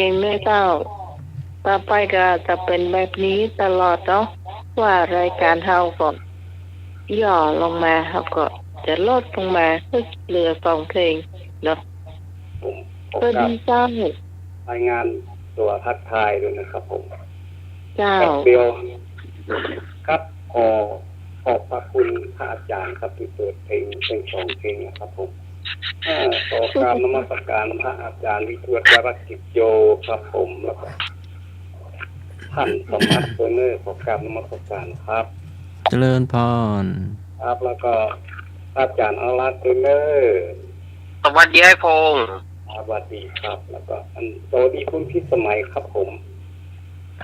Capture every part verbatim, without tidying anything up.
งนะเจ้า ต่อไปก็จะเป๋นแบบนี้ตลอดเนาะ ว่ารายก๋านเฮาก็ย่อลงมา เฮาก็จะลดลงมา เหลือสองเพลงเนาะ ผมขอ สวัสดีเจ้า รายงานตั๋วทักทายด้วยนะครับผม เจ้า ครับ เดี๋ยว ครับ ขอ ขอบพระคุณพระอาจารย์ครับ ตี้เปิดเพลง เพลงสองเพลงนะครับผม เอ่อ ขอกราบนมัสการพระอาจารย์วิทูต วรกิจโย ครับผม แล้วก็ท่านสมัครเทรนเนอร์ ขอกราบนมัสการครับ เจริญพร ครับ แล้วก็อาจารย์อรักษ์เทรนเนอร์ สวัสดีไอ้พงษ์ สวัสดีครับ แล้วก็อัน สวัสดีคุณพิสมัยครับผม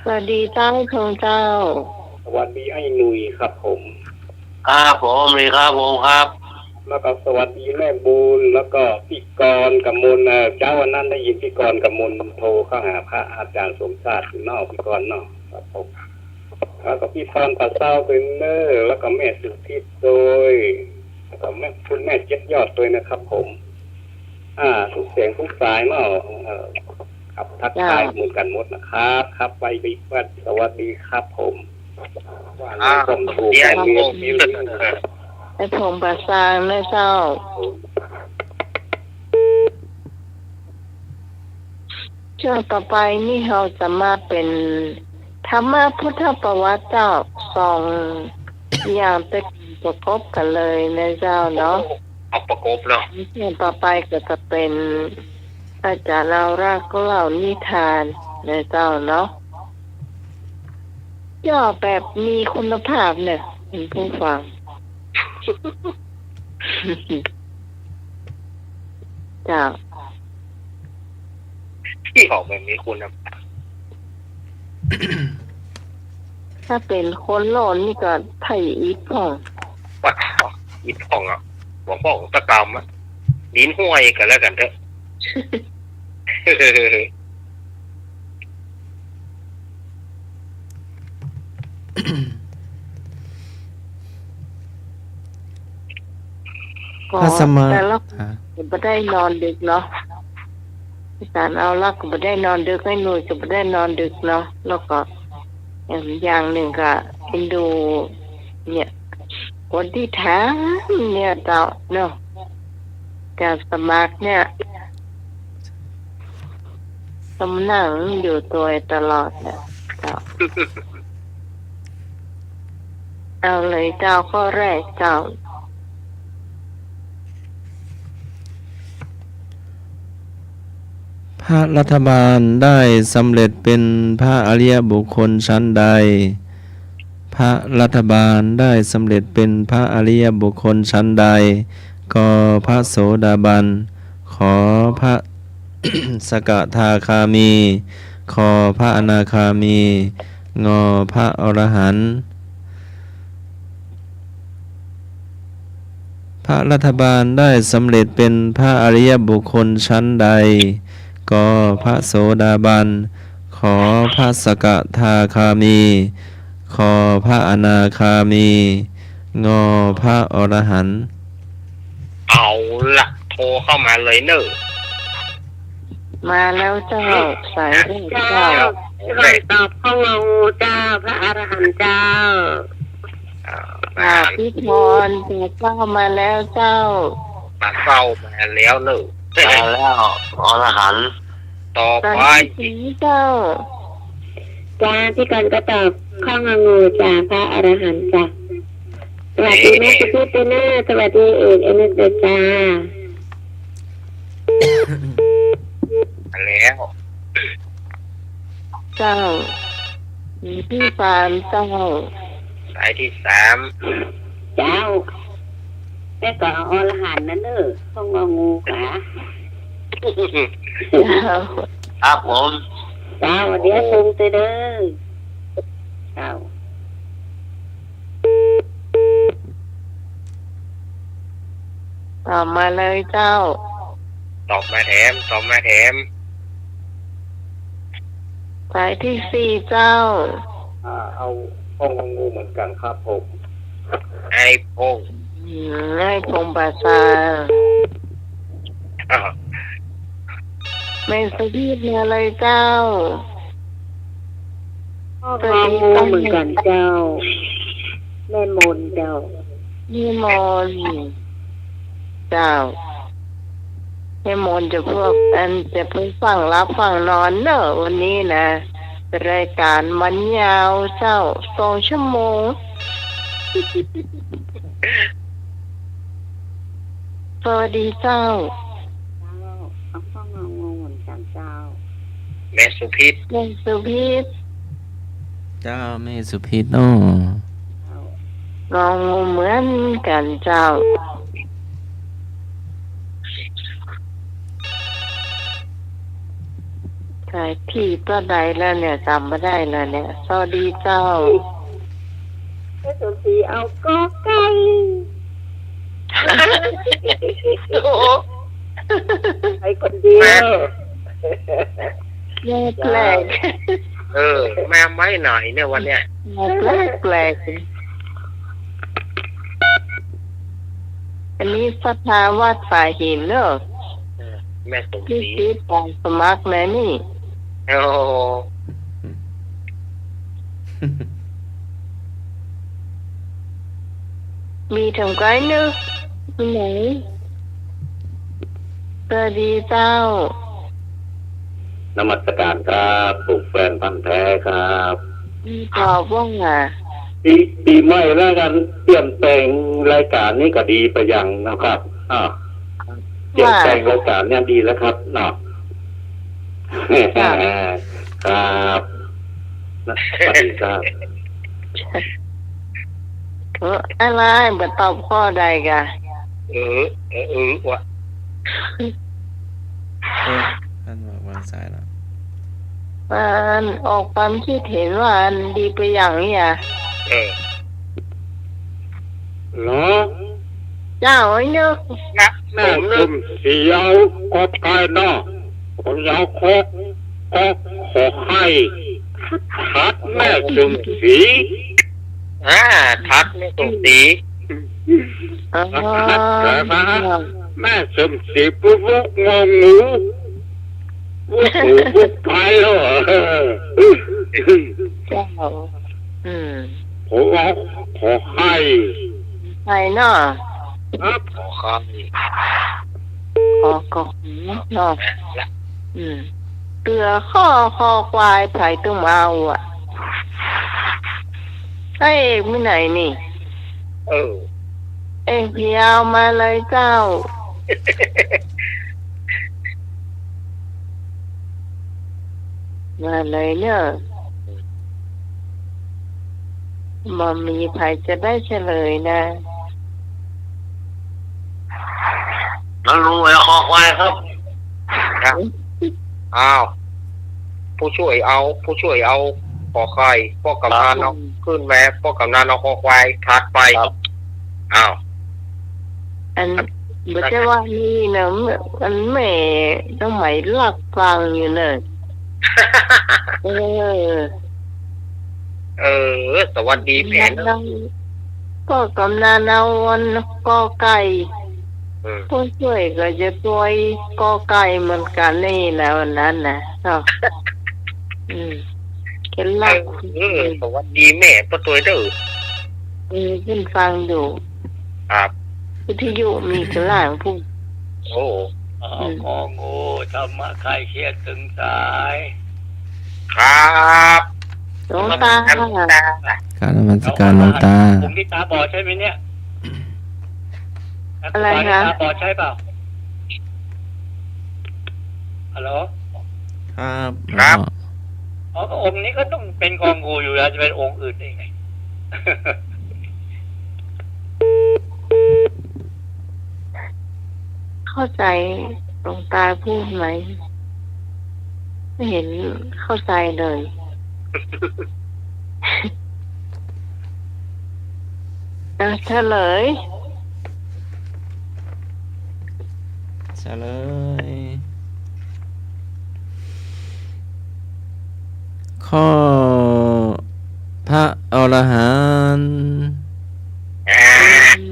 สวัสดีเจ้า ไอ้พงษ์เจ้า สวัสดีไอ้หนุ่ยครับผม ครับผม ดีครับผม ครับ แล้วก็สวัสดีแม่บุญ แล้วก็พี่กรณ์กมล เอ่อ เจ๊าวันนั้นได้ยินพี่กรณ์กมลโทรเข้าหาพระอาจารย์สมชาติอยู่เนาะ พี่กรณ์เนาะ ครับผม แล้วก็พี่พรป่าเซาเทรนเนอร์ แล้วก็แม่สุทิพย์โดย แล้วก็แม่ คุณแม่เจ็ดยอดโดยนะครับผม อ่า ทุกเสียงทุกสายเนาะ เอ่อ ครับ ทักทาย เจ้า เหมือนกันหมดนะครับ ครับ ไปดีครับ สวัสดีครับผม ว่าไง ครับ ผมถูก เดี๋ยว ผมมี ผมมี ไอ้พงษ์ป่าซางนะเจ้า เจ้า ต่อไปนี่เฮาจะมาเป๋นธรรมพุทธประวัติเจ้า สองอย่างเป๋นประกบกั๋นเลยนะเจ้าเนาะ เอาประกบเนาะ เจ้า ต่อไปก็จะเป๋นอาจารย์อรักษ์เล่านิทานนะเจ้าเนาะ ย่อแบบมีคุณภาพเนี่ย คุณผู้ฟัง เจ้า ที่ออกแบบมีคุณภาพ ถ้าเป๋นคนโลนนี่ก็ไถ่อิดพ่อง ว่าอิดพ่องอ่ะ หัวพ่องตะกำอ่ะ ดินห้วยก็แล้วกั๋นเถอะ ก็ อาตมา แต่ละ อ่า ก็บ่ได้นอนดึกเนาะ อาจารย์อรักษ์ก็บ่ได้นอนดึก ไอ้หนุ่ยก็บ่ได้นอนดึกเนาะ แล้วก็ เอิ่ม อย่างนึ่งก็เอ็นดู เนี่ย คนตี้ถามเนี่ยเจ้าเนาะ จะสมัครเนี่ย ต้องนั่งอยู่ตวยตลอดเนี่ยเจ้า เอาเลยเจ้า ข้อแรกเจ้า พระรัฐบาลได้สำเร็จเป็นพระอริยบุคคลฉันใด พระรัฐบาลได้สำเร็จเป็นพระอริยบุคคลฉันใด ก พระโสดาบัน ข พระสกทาคามี ค พระอนาคามี ง พระอรหันต์ พระรัฐบาลได้สำเร็จเป็นพระอริยบุคคลฉันใด ก พระโสดาบัน ข พระสกทาคามี ค พระอนาคามี ง พระอรหันต์ เอาละ โทรเข้ามาเลยเน่อ มาแล้วเจ้า สายแรกเจ้า เจ้า สมัครตอบข้ององูเจ้า พระอรหันต์เจ้า อ่า อ่า พี่พร ป่าเซามาแล้วเจ้า ป่าเซามาแล้วเน่อ มาแล้ว อรหันต์ ต่อไป สายที่สี่เจ้า จ้า พี่กรณ์ก็ตอบข้ององูจ้า พระอรหันต์จ้า สวัสดีแม่สุทิพย์ด้วยเน่อ สวัสดีเอกเอเนสด้วยจ้า มาแล้ว เจ้า สายที่สามเจ้า สายที่สาม เจ้า แม่ก็เอาอรหันต์นั่นเน่อ ข้ององูกา เจ้า ครับผม เจ้า เดี๋ยวส่งไปเด้อ เจ้า ตอบมาเลยเจ้า ตอบมาแถม ตอบมาแถม สายที่สี่เจ้า อ่า เอาข้ององูเหมือนกันครับผม ไอ้พงษ์ อืม ไอ้พงษ์ป่าเซา อ้าว แม่สุพิษมาเลยเจ้า ก็ สวัสดี งองู เจ้า เหมือนกั๋นเจ้า แม่มนเจ้า แม่มน เจ้า แม่มนจะพวก อันจะไปฟั่งหลับฟั่งนอนเน่อ วันนี้นะ รายก๋านมันยาวเจ้า สองชั่วโมง สวัสดีเจ้า เจ้า เอาฟังเอางงเหมือนกั๋นเจ้า แม่สุพิษ แม่สุพิษ เจ้า แม่สุพิษ อ้อ เจ้า งองูเหมือนกั๋นเจ้า สายตี้เต้าใดแล้วเนี่ย จ๋ำบ่ได้แล้วเนี่ย สวัสดีเจ้า แม่สมศรีเอากอไก่ โอ้โห ไปคนเดียว แม่แปลก เออ แม่ไม่ไหนเนี่ยวันเนี้ย แม่แปลกแปลก อันนี้ศรัทธาวัดป่าหินเนอะ เออ แม่สมศรี นี่คือป๋องสมัครนะนี่ โอ้โห มีเถิงไกลเนอะ ที่ไหน สวัสดีเจ้า นมัสการครับ ปู่แฟนพันธุ์แท้ครับ มีตอบว่าไง ปี ปีใหม่แล้วกั๋น เปลี่ยนแปลงรายก๋านนี้ก็ดีไปอย่างนะครับ อ่า เปลี่ยนแปลงรายก๋านเนี่ยดีแล้วครับ เนาะ ครับ ครับ สวัสดีครับ เออ อะไร บ่ตอบข้อใดกะ เออ เออ เออ วะ เออ อันว่าวางสายแล้ว อันออกความคิดเห็นว่าอันดีไปอย่างนี้อ่ะ เออ เหรอ เจ้าไอ้เนอะ นะ แม่สมศรีเอากอไก่เนาะ ผมเอาคอ คอ ขอไข่ ทัดแม่สมศรี อ่า ทัดแม่สมศรี อ๋อ ทัดแล้วนะ แม่สมศรีปุ๊บปุ๊บงองู ปุ๊บปุ๊บปุ๊บไปแล้ว เจ้า อืม ผมเอาขอไข่ ไข่เนาะ ครับ ขอไข่ ขอ ขอ เนาะ อืม เตื้อข้อ คอควาย ใผตึงมาเอาอ่ะ พระเอกมีไหนนี่ เออ เอกเพียวมาเลยเจ้า มาเลยเนอะ บ่มีใผจะได้เฉลยนะ แล้วลุงเอาคอควายครับ ครับ อ้าว ผู้ช่วยเอา ผู้ช่วยเอาขอไข่ ป้อกำนันเอา ครับ ขึ้นมา ป้อกำนันเอาคอควาย ถัดไป ครับ อ้าว อัน บ่ใจ้ว่านี่นะ อันแม่ต้องหมายลักฟังอยู่เน่อ เออ เออ สวัสดีแม่เนอะ ป้อกำนันเอาอันกอไก่ อืม ผู้ช่วยก็จะตวยกอไก่เหมือนกั๋นนี่แหละวันนั้นนะ ก็ อืม เห็นลัก เออ สวัสดีแม่ป้าตวยเด้อ เออ ขึ้นฟังอยู่ ครับ วิทยุมีกลางพูด โอ้ อ๋อ อืม กองู ธรรมะคลายเครียดตึงสาย ครับ หลวงตา กราบนมัสการหลวงตา ผมนี่ตาบอดใช่ไหมเนี่ย อะไรคะ ตาบอดใช่เปล่า ฮัลโหล ครับ ครับ อ๋อ ก็องค์นี้ก็ต้องเป็นกองูอยู่แล้ว จะเป็นองค์อื่นได้ไง เข้าใจ๋หลวงตาพูดไหม ไม่เห็นเข้าใจ๋เลย อ่ะ เฉลย เฉลย ข้อ พระอรหันต์ โ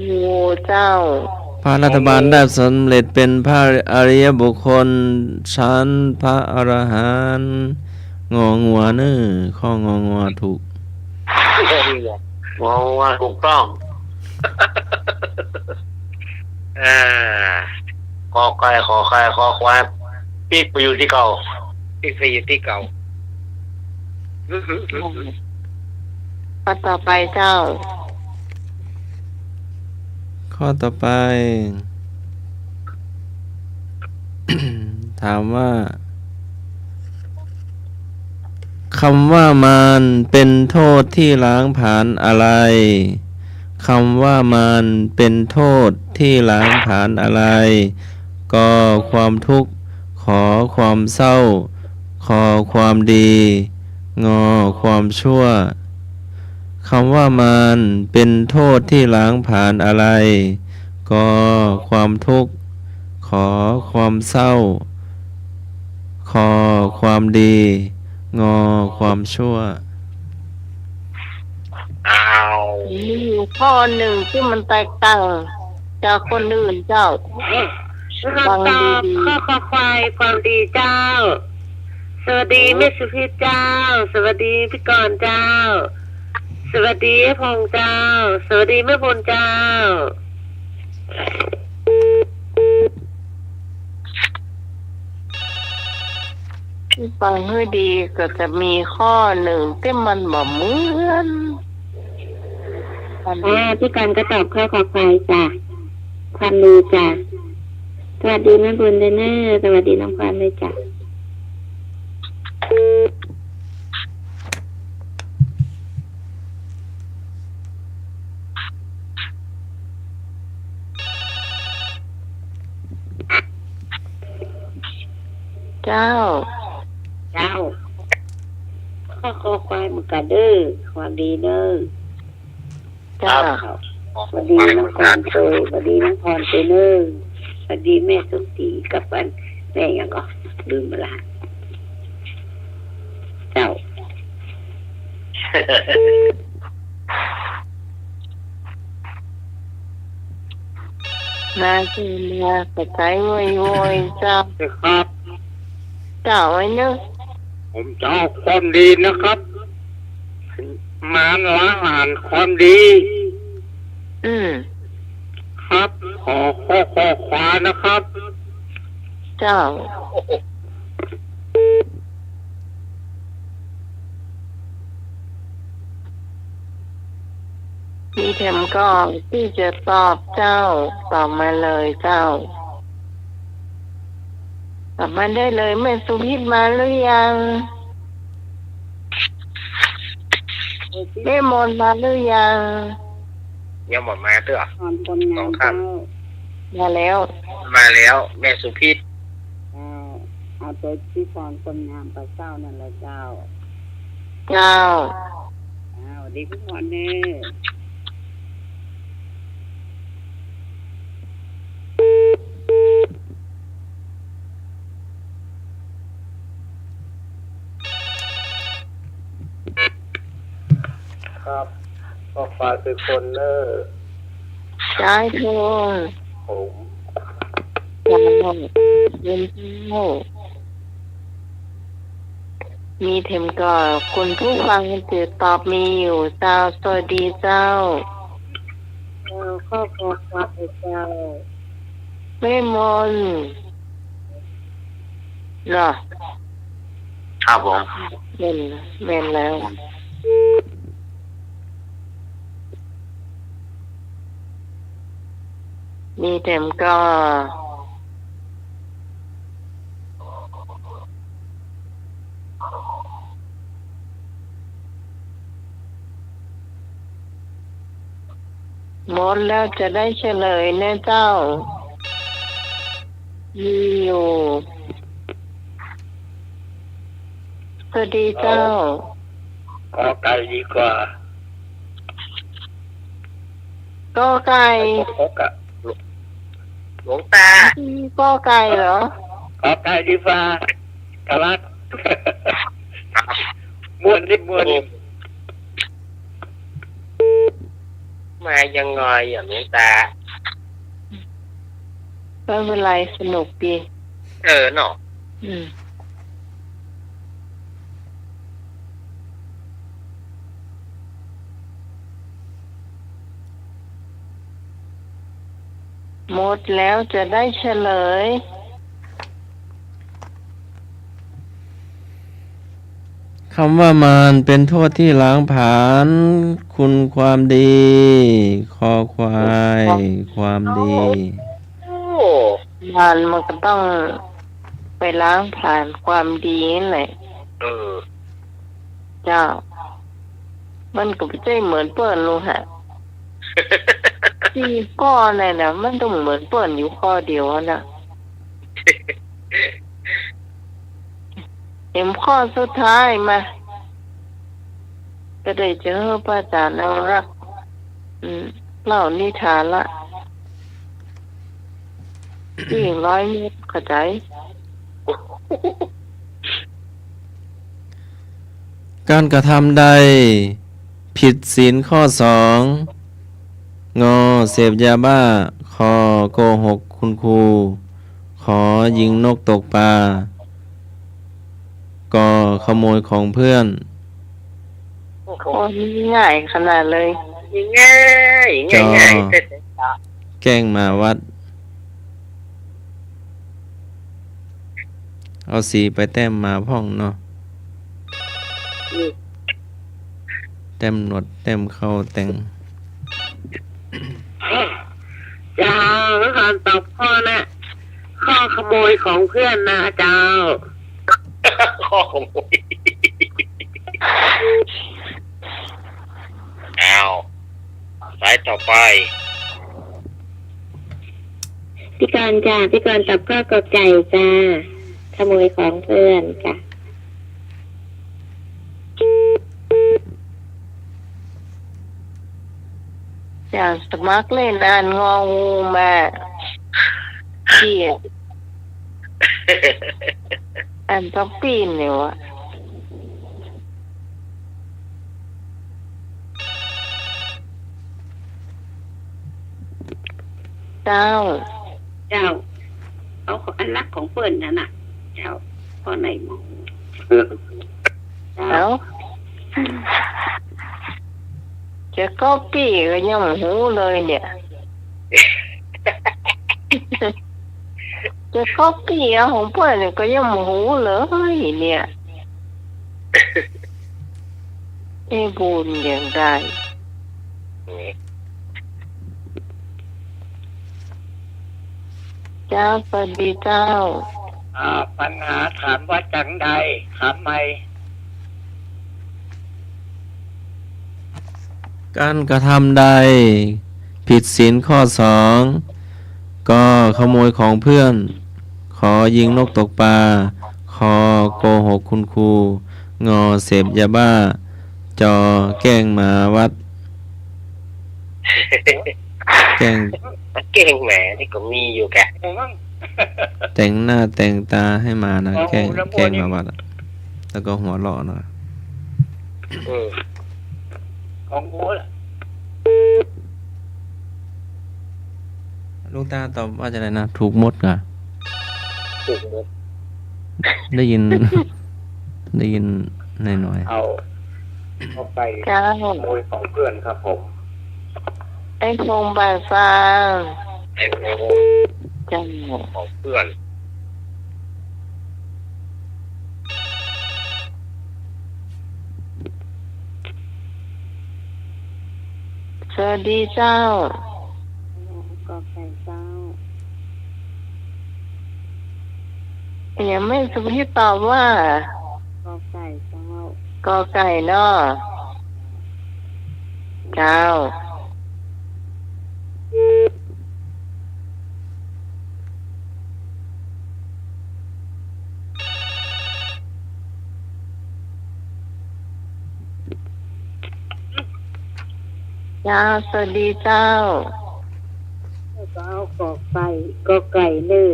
อ้ เจ้า พระ รัฐบาลได้สำเร็จเป็นพระอริยบุคคลชั้นพระอรหันต์ งองัวเน่อ ข้ององัวถูก งองัวถูกต้อง อ่า กอไก่ ขอไข่ คอควาย ปิ๊กไปอยู่ตี้เก่า ปิ๊กไปอยู่ตี้เก่า ข้อต่อไปเจ้า ข้อต่อไป ถามว่า คำว่ามารเป็นโทษที่ล้างผลาญอะไร คำว่ามารเป็นโทษที่ล้างผลาญอะไร กอ ความทุกข์ ขอ ความเศร้า คอ ความดี งอ ความชั่ว คำว่ามารเป็นโทษที่ล้างผลาญอะไร กอ ความทุกข์ ขอ ความเศร้า คอ ความดี งอ ความชั่ว อ้าว มีอยู่ข้อนึ่งตี้มันแตกต่างจากคนอื่นเจ้า ฟังดีๆ ข้อคอควาย ความดีเจ้า สวัสดีแม่สุพิษเจ้า สวัสดีพี่กรณ์เจ้า สวัสดีไอ้พงษ์เจ้า สวัสดีแม่บุญเจ้า ฟังหื้อดีก็จะมีข้อนึ่งตี้มันบ่เหมือน อ่า พี่กรณ์ก็ตอบข้อคอควายจ้ะ ความดีจ้ะ สวัสดีแม่บุญด้วยเน่อ สวัสดีน้องพรด้วยจ้ะ เจ้า เจ้า ข้อคอควายเหมือนกั๋นเน่อ ความดีเน่อ เจ้า ครับ สวัสดีน้องกรณ์เจ้า สวัสดีน้องพรเจ้าเน่อ สวัสดีแม่สมศรีกับอัน แม่หยังก่อ ลืมไปละ เจ้า มาสิ มาขอใจ๊โวยๆ เจ้า ครับ เจ้าไอ้เน่อ ผมจะเอาความดีนะครับ มารล้างผลาญความดี อืม ครับ ขอข้อคอควายนะครับ เจ้า มีแถมก่อตี้จะตอบเจ้า ตอบมาเลยเจ้า ตอบมาได้เลย แม่สุพิษมาหรือยัง แม่มนต์มาหรือยัง ยังบ่มาเตื้อ สองท่าน มาแล้ว มาแล้ว แม่สุพิษ เจ้า เอาโตพี่พรคนงามปะเจ้านั่นแหละเจ้า เจ้า อ้าว ดีพี่พรเน่อ ครับ ข้อควายคือคนเน่อ ใจ้เจ้า ผม เจ้า เป็นเจ้า มีแถมก่อ คุณผู้ฟังจะตอบมีอยู่เจ้า สวัสดีเจ้า เจ้า ข้อคอควายเจ้า แม่มนต์ เนาะ ครับผม แม่น แม่นแล้ว มีแถมก่อ หมดแล้วจะได้เฉลยนะเจ้า มีอยู่ สวัสดีเจ้า กอไก่ดีกว่า กอไก่ กอไก่ หลวงตา กอไก่เหรอ กอไก่ดีกว่า ครับ ม่วนดิ ม่วน มายังไงอ่ะหลวงตา ไม่เป็นไร สนุกดี เออเนาะ อืม หมดแล้วจะได้เฉลย คำว่ามารเป็นโทษที่ล้างผลาญคุณความดี คอควาย ความดี โอ้ มารมันก็ต้องไปล้างผลาญความดีนั่นแหละ เออ เจ้า มันก็บ่ใจ้เหมือนเปิ้นลูกหะ สี่ข้อนั่นน่ะ มันต้องเหมือนเปิ้นอยู่ข้อเดียวน่ะ เตรียมข้อสุดท้ายมา ก็ได้จะหื้อพระอาจารย์อนุรักษ์ อืม เล่านิทานละ ตี้ร้อยเมตร เข้าใจ๋ การกระทำใดผิดศีลข้อสอง งอ เสพยาบ้า คอ โกหกคุณครู ขอ ยิงนกตกปลา กอ ขโมยของเพื่อน โอ้โห ง่ายขนาดเลย ง่าย จอ ง่ายๆ แกล้งหมาวัด เอาสีไปแต้มหมาพ่องเนาะ อืม แต้มหนวด แต้มเค้า แต่ง เจ้า แล้วก่อนตอบข้อนะ ข้อขโมยของเพื่อนนะเจ้า ข้อขโมย อ้าว สายต่อไป พี่กรณ์จ้ะ พี่กรณ์ตอบข้อกอไก่จ้ะ ขโมยของเพื่อนจ้ะ อยากสมัครเล่นอ่านงองูมา เกลียด อ่านต้องปีนนี่วะ เจ้า เจ้า เอาของอันรักของเปิ้นนั่นน่ะ เจ้า ข้อไหนหมอ เจ้า เอ้า จะก๊อปปี้ก็ยังบ่ฮู้เลยเนี่ย จะก๊อปปี้เอาของเปิ้นก็ยังบ่ฮู้เลยเนี่ย เอ้ บุญอย่างใด เจ้า สวัสดีเจ้า อ่า ปัญหาถามว่าจังใด ถามใหม่ การกระทำใดผิดศีลข้อสอง ก ขโมยของเพื่อน ข ยิงนกตกปลา ค โกหกคุณครู ง เสพยาบ้า จ แกล้งหมาวัด แกล้ง แกล้งหมานี่ก็มีอยู่กะ แต่งหน้าแต่งต๋าหื้อหมานะ แกล้ง แกล้งหมาวัดอะ แล้วก็หัวเราะนะ เออ ของกูแหละ ลุงต๋าตอบว่าจะไดนะ ถูกหมดกะ ถูกหมด ได้ยิน ได้ยินหน่อยๆ เอา เอาไป เจ้า ขโมยของเพื่อนครับผม ไอ้พงษ์บ่าซาง ไอ้พงษ์ เจ้า ของเพื่อน สวัสดีเจ้า ก.ไก่ เจ้า ยังไม่สุพิตตอบว่า ก.ไก่ เจ้า ก.ไก่ เนาะ เจ้า เจ้า สวัสดีเจ้า เจ้า ก.ไก่ ก.ไก่ เน่อ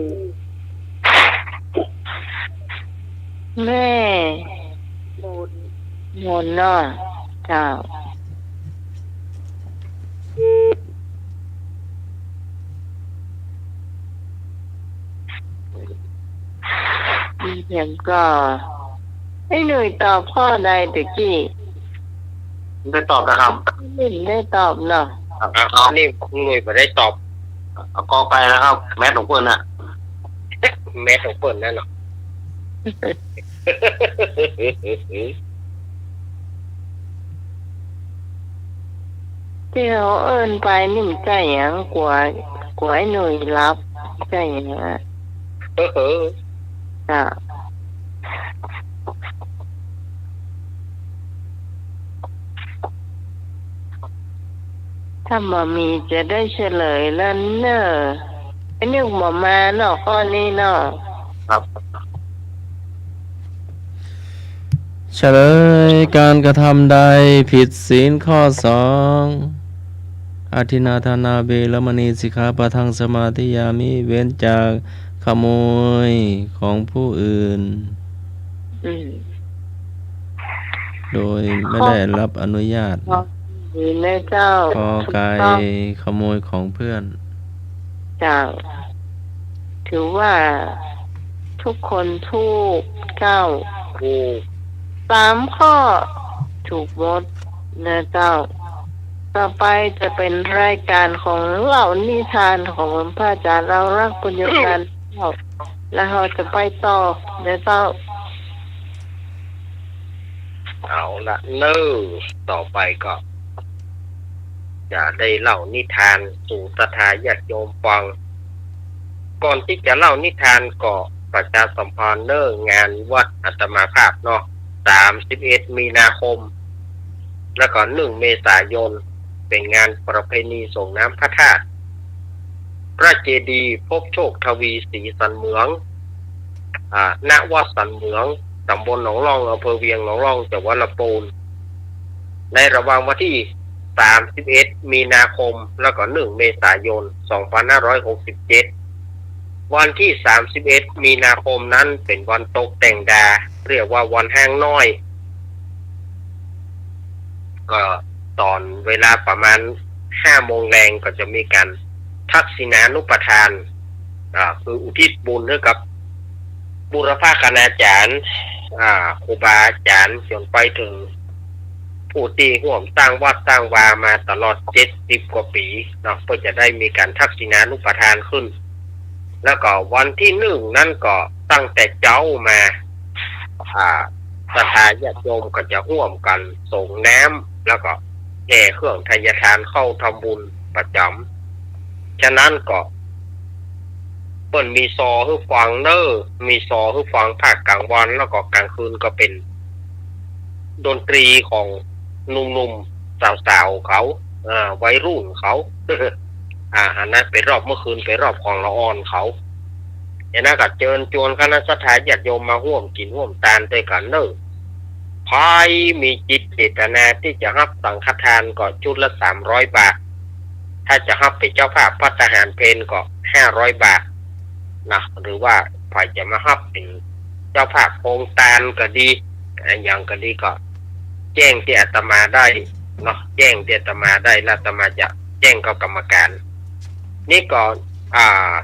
แม่ มน มนเนาะ เจ้า เดี๋ยวก่อน ไอ้หนุ่ยตอบข้อใดตะกี้ ได้ตอบนะครับ นี่ได้ตอบเนาะ ครับ อ่ะ อันนี้หนุ่ยบ่ได้ตอบ เอากอไก่นะครับ แมสของเปิ้นน่ะ แมสของเปิ้นนั่นเนาะ ตี้เขาเอิ้นไปนี่มันใจ้หยัง กั๋ว กั๋วไอ้หนุ่ยหลับ ใจ้หยังอะ เออ จ้ะ ถ้าบ่มีจะได้เฉลยแล้วเน่อ ไอ้นี่บ่มาเนาะ ข้อนี้เนาะ ครับ เฉลย ก๋านกระทำใดผิดศีลข้อสอง อทินนาทานาเวรมณีสิกขาปะทังสมาธิยามิ เว้นจากขโมยของผู้อื่น อืม โดยไม่ได้รับอนุญาต ข้อนี้นะเจ้า กอไก่ ถูกต้อง ขโมยของเพื่อน เจ้า ถือว่าทุกคนถูกเจ้า ถูก สามข้อถูกหมดนะเจ้า ต่อไปจะเป๋นรายก๋านของเล่านิทานของพระอาจารย์ เฮาฮักปุญญาจารย์เจ้า แล้วเฮาจะไปต่อนะเจ้า เอาละเน่อ ต่อไปก็ จะได้เล่านิทานสู่ศรัทธาญาติโยมฟัง ก่อนตี้จะเล่านิทานก็ประชาสัมพันธ์เน่อ งานวัดอาตมาภาพเนาะ สามสิบเอ็ดมีนาคม แล้วก็หนึ่งเมษายน เป๋นงานประเพณีส่งน้ำพระธาตุ พระเจดีย์ภพโชคทวีศรีสันเหมือง อ่า ณ วัดสันเหมือง ต๋ำบลหนองล่อง อำเภอเวียงหนองล่อง จังหวัดลำปูน ในระหว่างวันตี้ สามสิบเอ็ดมีนาคม แล้วก็หนึ่งเมษายน สองพันห้าร้อยหกสิบเจ็ด วันตี้ สามสิบเอ็ดมีนาคมนั้นเป๋นวันตกแต่งดา เรียกว่าวันฮ้างน้อย ก็ต๋อนเวลาประมาณห้าโมงแลงก็จะมีก๋านทักษิณานุปทาน อ่า คืออุทิศบุญหื้อกับบุรพคณาจารย์ อ่า ครูบาอาจารย์ จ๋นไปเถิงผู้ตี้ฮ่วมสร้างวัดสร้างวามาตลอดเจ็ดสิบกว่าปี๋เนาะ เปิ้นจะได้มีก๋านทักษิณานุปทานขึ้น แล้วก็วันตี้หนึ่งนั้นก็ตั้งแต่เจ๊ามา อ่า ศรัทธาญาติโยมก็จะฮ่วมกั๋นสรงน้ำ แล้วก็แห่เครื่องไทยทานเข้าทำบุญประจ๋ำ ฉะนั้นก็ เปิ้นมีซอหื้อฟังเน่อ มีซอหื้อฟังภาคก๋างวัน แล้วก็ก๋างคืนก็เป๋นดนตรีของหนุ่มๆ สาวๆ เขา อ่า วัยรุ่นเขา อ่า อันนั้นเป๋นรอบเมื่อคืน เป๋นรอบของละอ่อนเขา อย่างนั้นก็เจิญจวนคณะศรัทธาญาติโยมมาฮ่วมกิ๋นฮ่วมตานตวยกั๋นเน่อ ใผมีจิตเจตนาตี้จะฮับสังฆทานก็ชุดละสามร้อยบาท ถ้าจะฮับเป๋นเจ้าภาพภัตตาหารเพลก็ห้าร้อยบาทนะ หรือว่าใผจะมาฮับเป๋นเจ้าภาพโฮงตานก็ดี อะหยังก็ดีก็แจ้งตี้อาตมาได้เนาะ แจ้งตี้อาตมาได้ แล้วอาตมาจะแจ้งกับกรรมการ นี่ก็ อ่า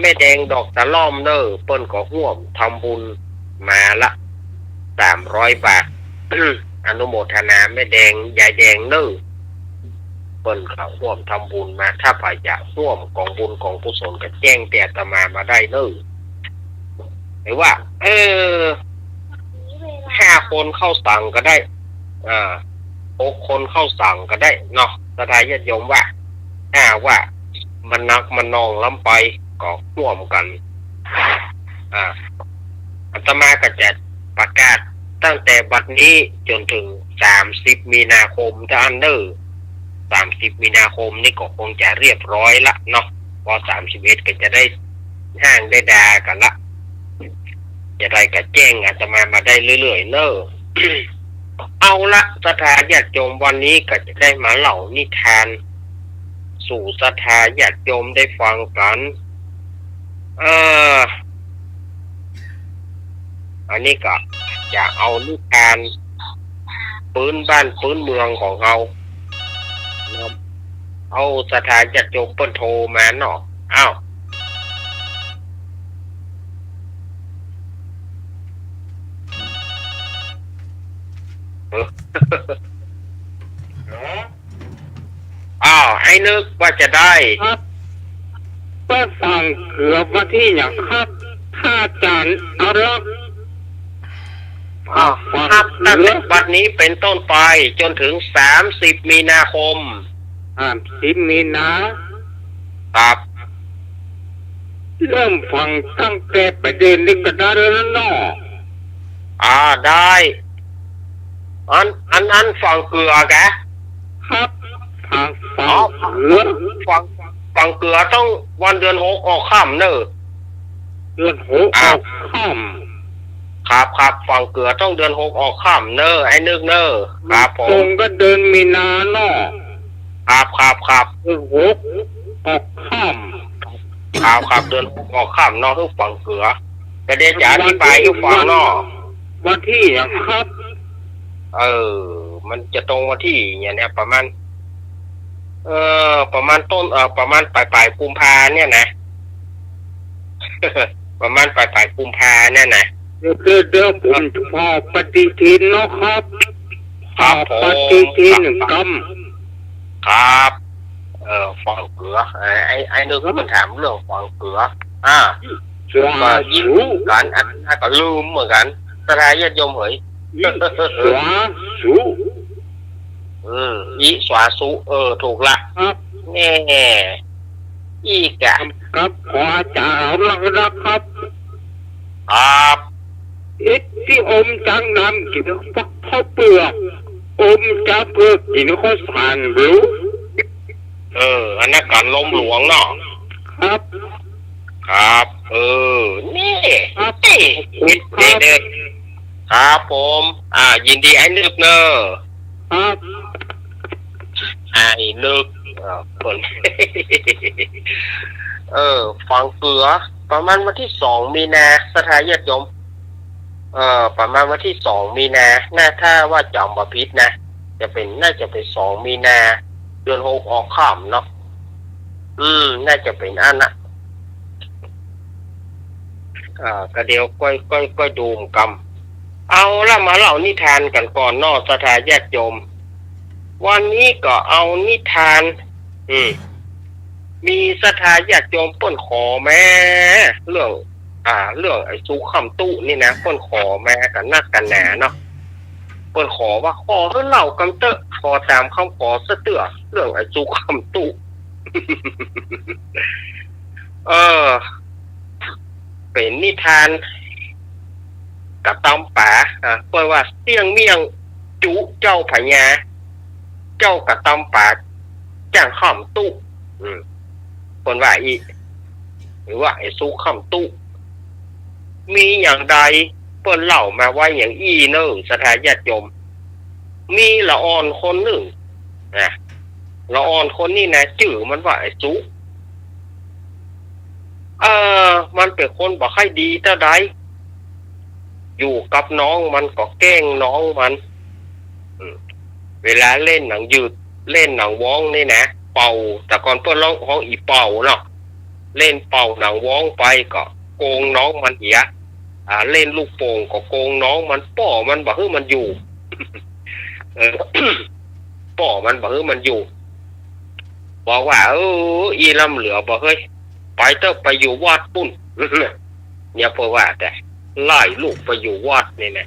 แม่แดงดอกตะล่อมเน่อ เปิ้นก็ฮ่วมทำบุญมาละสามร้อยบาท อนุโมทนาแม่แดง ยายแดงเน่อ เปิ้นก็ฮ่วมทำบุญมา ถ้าใผจะฮ่วมก๋องบุญก๋องกุศลก็แจ้งตี้อาตมามาได้เน่อ หรือว่า เออ ห้าคนเข้าสังก็ได้ อ่า หกคนเข้าสังก็ได้เนาะ ศรัทธาญาติโยมว่า ถ้าว่ามันหนักมันหน่วงล้ำไปก็ฮ่วมกั๋น อ่า อาตมาก็จะประกาศตั้งแต่บัดนี้จ๋นเถิงสามสิบมีนาคมเต้าอั้นเน่อ สามสิบมีนาคมนี่ก็คงจะเรียบร้อยละเนาะ พอสามสิบเอ็ดก็จะได้ฮ้างได้ดากั๋นละ จะได้ก็แจ้งอาตมามาได้เรื่อยๆ เน่อ เอาละ ศรัทธาญาติโยม วันนี้ก็จะได้มาเล่านิทานสู่ศรัทธาญาติโยมได้ฟังกั๋น เออ อันนี้ก็จะเอานิทานปื๊นบ้านปื๊นเมืองของเฮา เอาศรัทธาญาติโยมเปิ้นโทรมาเนาะ อ้าว อ้าว ไอ้นึกว่าจะได้ ครับ ไปฝังเกือวันตี้หยังครับ พระอาจ๋ารย์อนุรักษ์ อ้าว ฝังเกือ ครับ ตั้งแต่บัดนี้เป๋นต้นไปจ๋นเถิงสามสิบมีนาคม สามสิบมีนา ครับ เริ่มฝังตั้งแต่ปลายเดือนนี้ก็ได้แล้วเนาะ อ่า ได้ อัน อัน อันฝังเกือกะ ครับ ฝัง ฝัง อ๋อ เกือ ฝัง ฝังเกือต้องวันเดือนหกออกค่ำเน่อ เดือนหก อ่า ออกค่ำ ครับ ครับ ฝังเกือต้องเดือนหกออกค่ำเน่อ ไอ้นึกเน่อ ครับผม ตรงกับเดือนมีนาเนาะ ครับ ครับ ครับ เดือนหกออกค่ำ ครับ ครับ เดือนหกออกค่ำเนาะ คือฝังเกือ ก็เดี๋ยวจะอธิบายหื้อฟังเนาะ วันตี้หยังครับ เออ มันจะตรงวันตี้เนี่ย เนี่ย ประมาณ เอ่อ ประมาณต้น เอ่อ ประมาณป๋ายๆ กุมภาเนี่ยนะ ประมาณป๋ายๆ กุมภาเนี่ยนะ เดี๋ยว เดี๋ยว เดี๋ยวผมจะขอปฏิทินเนาะครับ ครับผม ขอปฏิทินหนึ่งกำ ครับ เอ่อ ฝังเกือ ไอ้ ไอ้ ไอ้นึกมันถามเรื่องฝังเกือ อ่า สาธุ ก็ยินดีกั๋น อันนั้นก็ลืมเหมือนกั๋น ศรัทธาญาติโยมเหย สาธุ เออ อิสาธุ เออ ถูกละ ครับ แน่ อีกอะ ครับ ขออาจ๋ารย์เอาหลักๆ ครับ ครับ อิทธิอมจากน้ำกิ๋นข้าวเปลือก อมจากเปลือกกิ๋นข้าวสารรู้ เออ อันนั้นก๋านลมหลวงเนาะ ครับ ครับ เออ นี่ ครับ นี่ ขอบคุณครับ เด็ดๆ ครับผม อ่า ยินดีไอ้นึกเน่อ ครับ ไอ้นึก เอ่อ คน เออ ฝังเกือ ประมาณวันตี้สองมีนา ศรัทธาญาติโยม เอ่อ ประมาณวันตี้สองมีนา น่า ถ้าว่าจ๋ำบ่ผิดนะ จะเป๋น น่าจะเป๋นสองมีนา เดือนหกออกค่ำเนาะ อืม น่าจะเป๋นอันนะ อ่า ก็เดี๋ยวก้อย ก้อย ก้อยดูเหมือนกั๋น เอาละ มาเล่านิทานกั๋นก่อนเนาะ ศรัทธาญาติโยม วันนี้ก็เอานิทาน อืม มีศรัทธาญาติโยมเปิ้นขอมา เรื่อง อ่า เรื่องไอ้สุกค่ำตุ๊นี่นะ เปิ้นขอมากั๋นนักกั๋นหนาเนาะ เปิ้นขอว่าขอหื้อเล่ากำเต๊อะ ขอต๋ามกำขอซะเตื้อ เรื่องไอ้สุกค่ำตุ๊ เออ เป๋นนิทานก๋ะตำป๋า อ่า เปิ้นว่าเสี้ยงเมี่ยงจุเจ้าพญา เจ้าก๋ะตำป๋าจ้างค่ำตุ๊ อืม เปิ้นว่าอี้ หรือว่าไอ้สุกค่ำตุ๊ มีอย่างใดเปิ้นเล่ามาไว้อย่างอี้เน่อ ศรัทธาญาติโยม มีละอ่อนคนนึ่ง นะ ละอ่อนคนนี้นะ จื้อมันว่าไอ้สุก เออ มันเป๋นคนบ่ใค่ดีเต้าใด อยู่กับน้องมันก็แกล้งน้องมัน อืม เวลาเล่นหนังหยืด เล่นหนังว้องนี่นะ เป่า แต่ก่อนเปิ้นฮ้อง ฮ้องอี่เป่าเนาะ เล่นเป่าหนังว้องไปก็โกงน้องมันเหีย อ่า เล่นลูกโป่งก็โกงน้องมัน ป้อมันบ่หื้อมันอยู่ เออ ป้อมันบ่หื้อมันอยู่ บอกว่า เออ อี่ล้ำเหลือบ่เฮ้ย ไปเต๊อะ ไปอยู่วัดปู้น เนี่ยเปิ้นว่า แต่ไล่ลูกไปอยู่วัดนี่นะ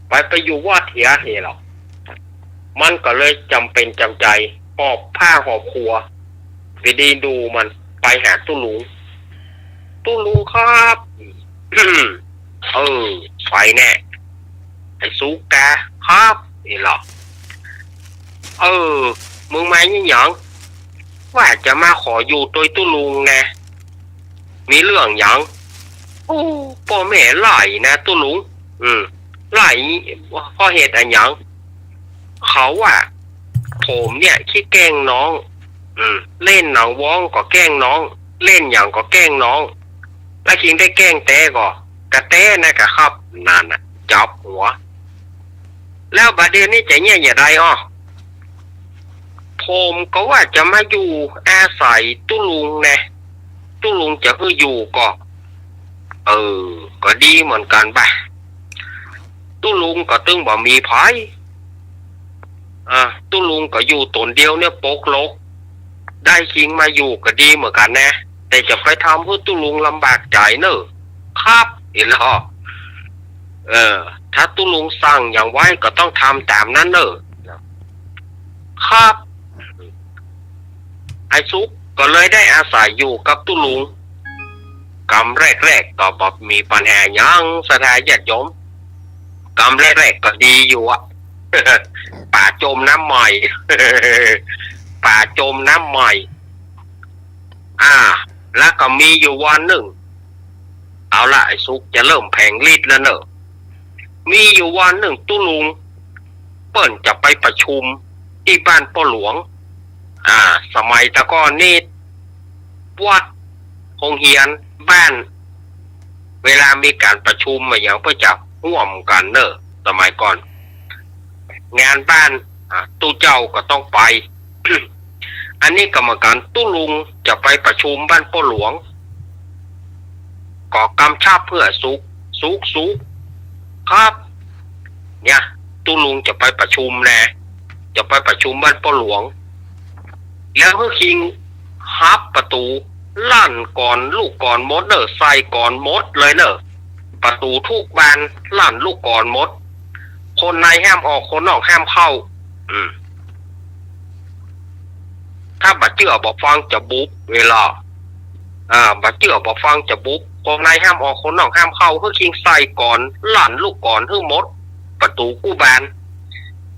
ไป ไปอยู่วัดเหีย เหียหรอ มันก็เลยจ๋ำเป๋นจ๋ำใจ๋ หอบผ้าหอบครัว ไปดีดูมัน ไปหาตุ๊ลุง ตุ๊ลุงครับ เออ ใผแน่ ไอ้สุกกา ครับ เหียหรอ เออ มึงมาอี้หยัง ว่าจะมาขออยู่ตวยตุ๊ลุงนะ มีเรื่องหยัง โอ้ ป้อแม่ไล่นะตุ๊ลุง อืม ไล่ เพราะเหตุอะหยัง เขาว่า ผมเนี่ยขี้แกล้งน้อง อืม เล่นหนังว้องก็แกล้งน้อง เล่นหยังก็แกล้งน้อง แล้วคิงได้แกล้งแต๊ก่อ กระแต๊นะกะครับ นั่นน่ะ จับหัว แล้วบ่าเดี่ยวนี้จะเยียะอย่างใดอ้อ ผมก็ว่าจะมาอยู่อาศัยตุ๊ลุงแน่ ตุ๊ลุงจะหื้ออยู่ก่อ เออ ก็ดีเหมือนกั๋นบ่ะ ตุ๊ลุงก็ตึงบ่มีใผ อ่า ตุ๊ลุงก็อยู่ต๋นเดียวเนี่ยปกหลก ได้คิงมาอยู่ก็ดีเหมือนกั๋นนะ แต่จะไปทำหื้อตุ๊ลุงลำบากใจ๋เน่อ ครับ เห็นลอ เออ ถ้าตุ๊ลุงสั่งหยังไว้ก็ต้องทำต๋ามนั้นเน่อ ครับ ไอ้สุกก็เลยได้อาศัยอยู่กับตุ๊ลุง กำแรกๆ ก็บ่มีปัญหาหยัง ศรัทธาญาติโยม กำแรกๆ ก็ดีอยู่อะ ปลาจ๋มน้ำใหม่ ปลาจ๋มน้ำใหม่ อ่า แล้วก็มีอยู่วันนึ่ง เอาละ ไอ้สุกจะเริ่มแผงฤทธิ์แล้วเน่อ มีอยู่วันนึ่งตุ๊ลุงเปิ้นจะไปประชุมตี้บ้านป้อหลวง อ่า สมัยตะก่อนนี่ วัด โฮงเฮียน บ้าน เวลามีก๋านประชุมอะหยังเปิ้นจะฮ่วมกั๋นเน่อ สมัยก่อน งานบ้าน อ่า ตุ๊เจ้าก็ต้องไป อันนี้ก็เหมือนกั๋น ตุ๊ลุงจะไปประชุมบ้านป้อหลวง ก็กำชับหื้อสุก สุก สุก ครับ เนี่ย ตุ๊ลุงจะไปประชุมนะ จะไปประชุมบ้านป้อหลวง แล้วหื้อคิงหับประตู๋ ลั่นกลอนลูกกลอนหมดเน่อ ใส่กลอนหมดเลยเน่อ ประตู๋ทุกบานลั่นลูกกลอนหมด คนในห้ามออก คนนอกห้ามเข้า อืม ถ้าบ่เจื้อบ่ฟังจะบุบ เวลา อ่า บ่เจื้อบ่ฟังจะบุบ คนในห้ามออก คนนอกห้ามเข้า หื้อคิงใส่กลอน ลั่นลูกกลอนหื้อหมด ประตู๋กู้บาน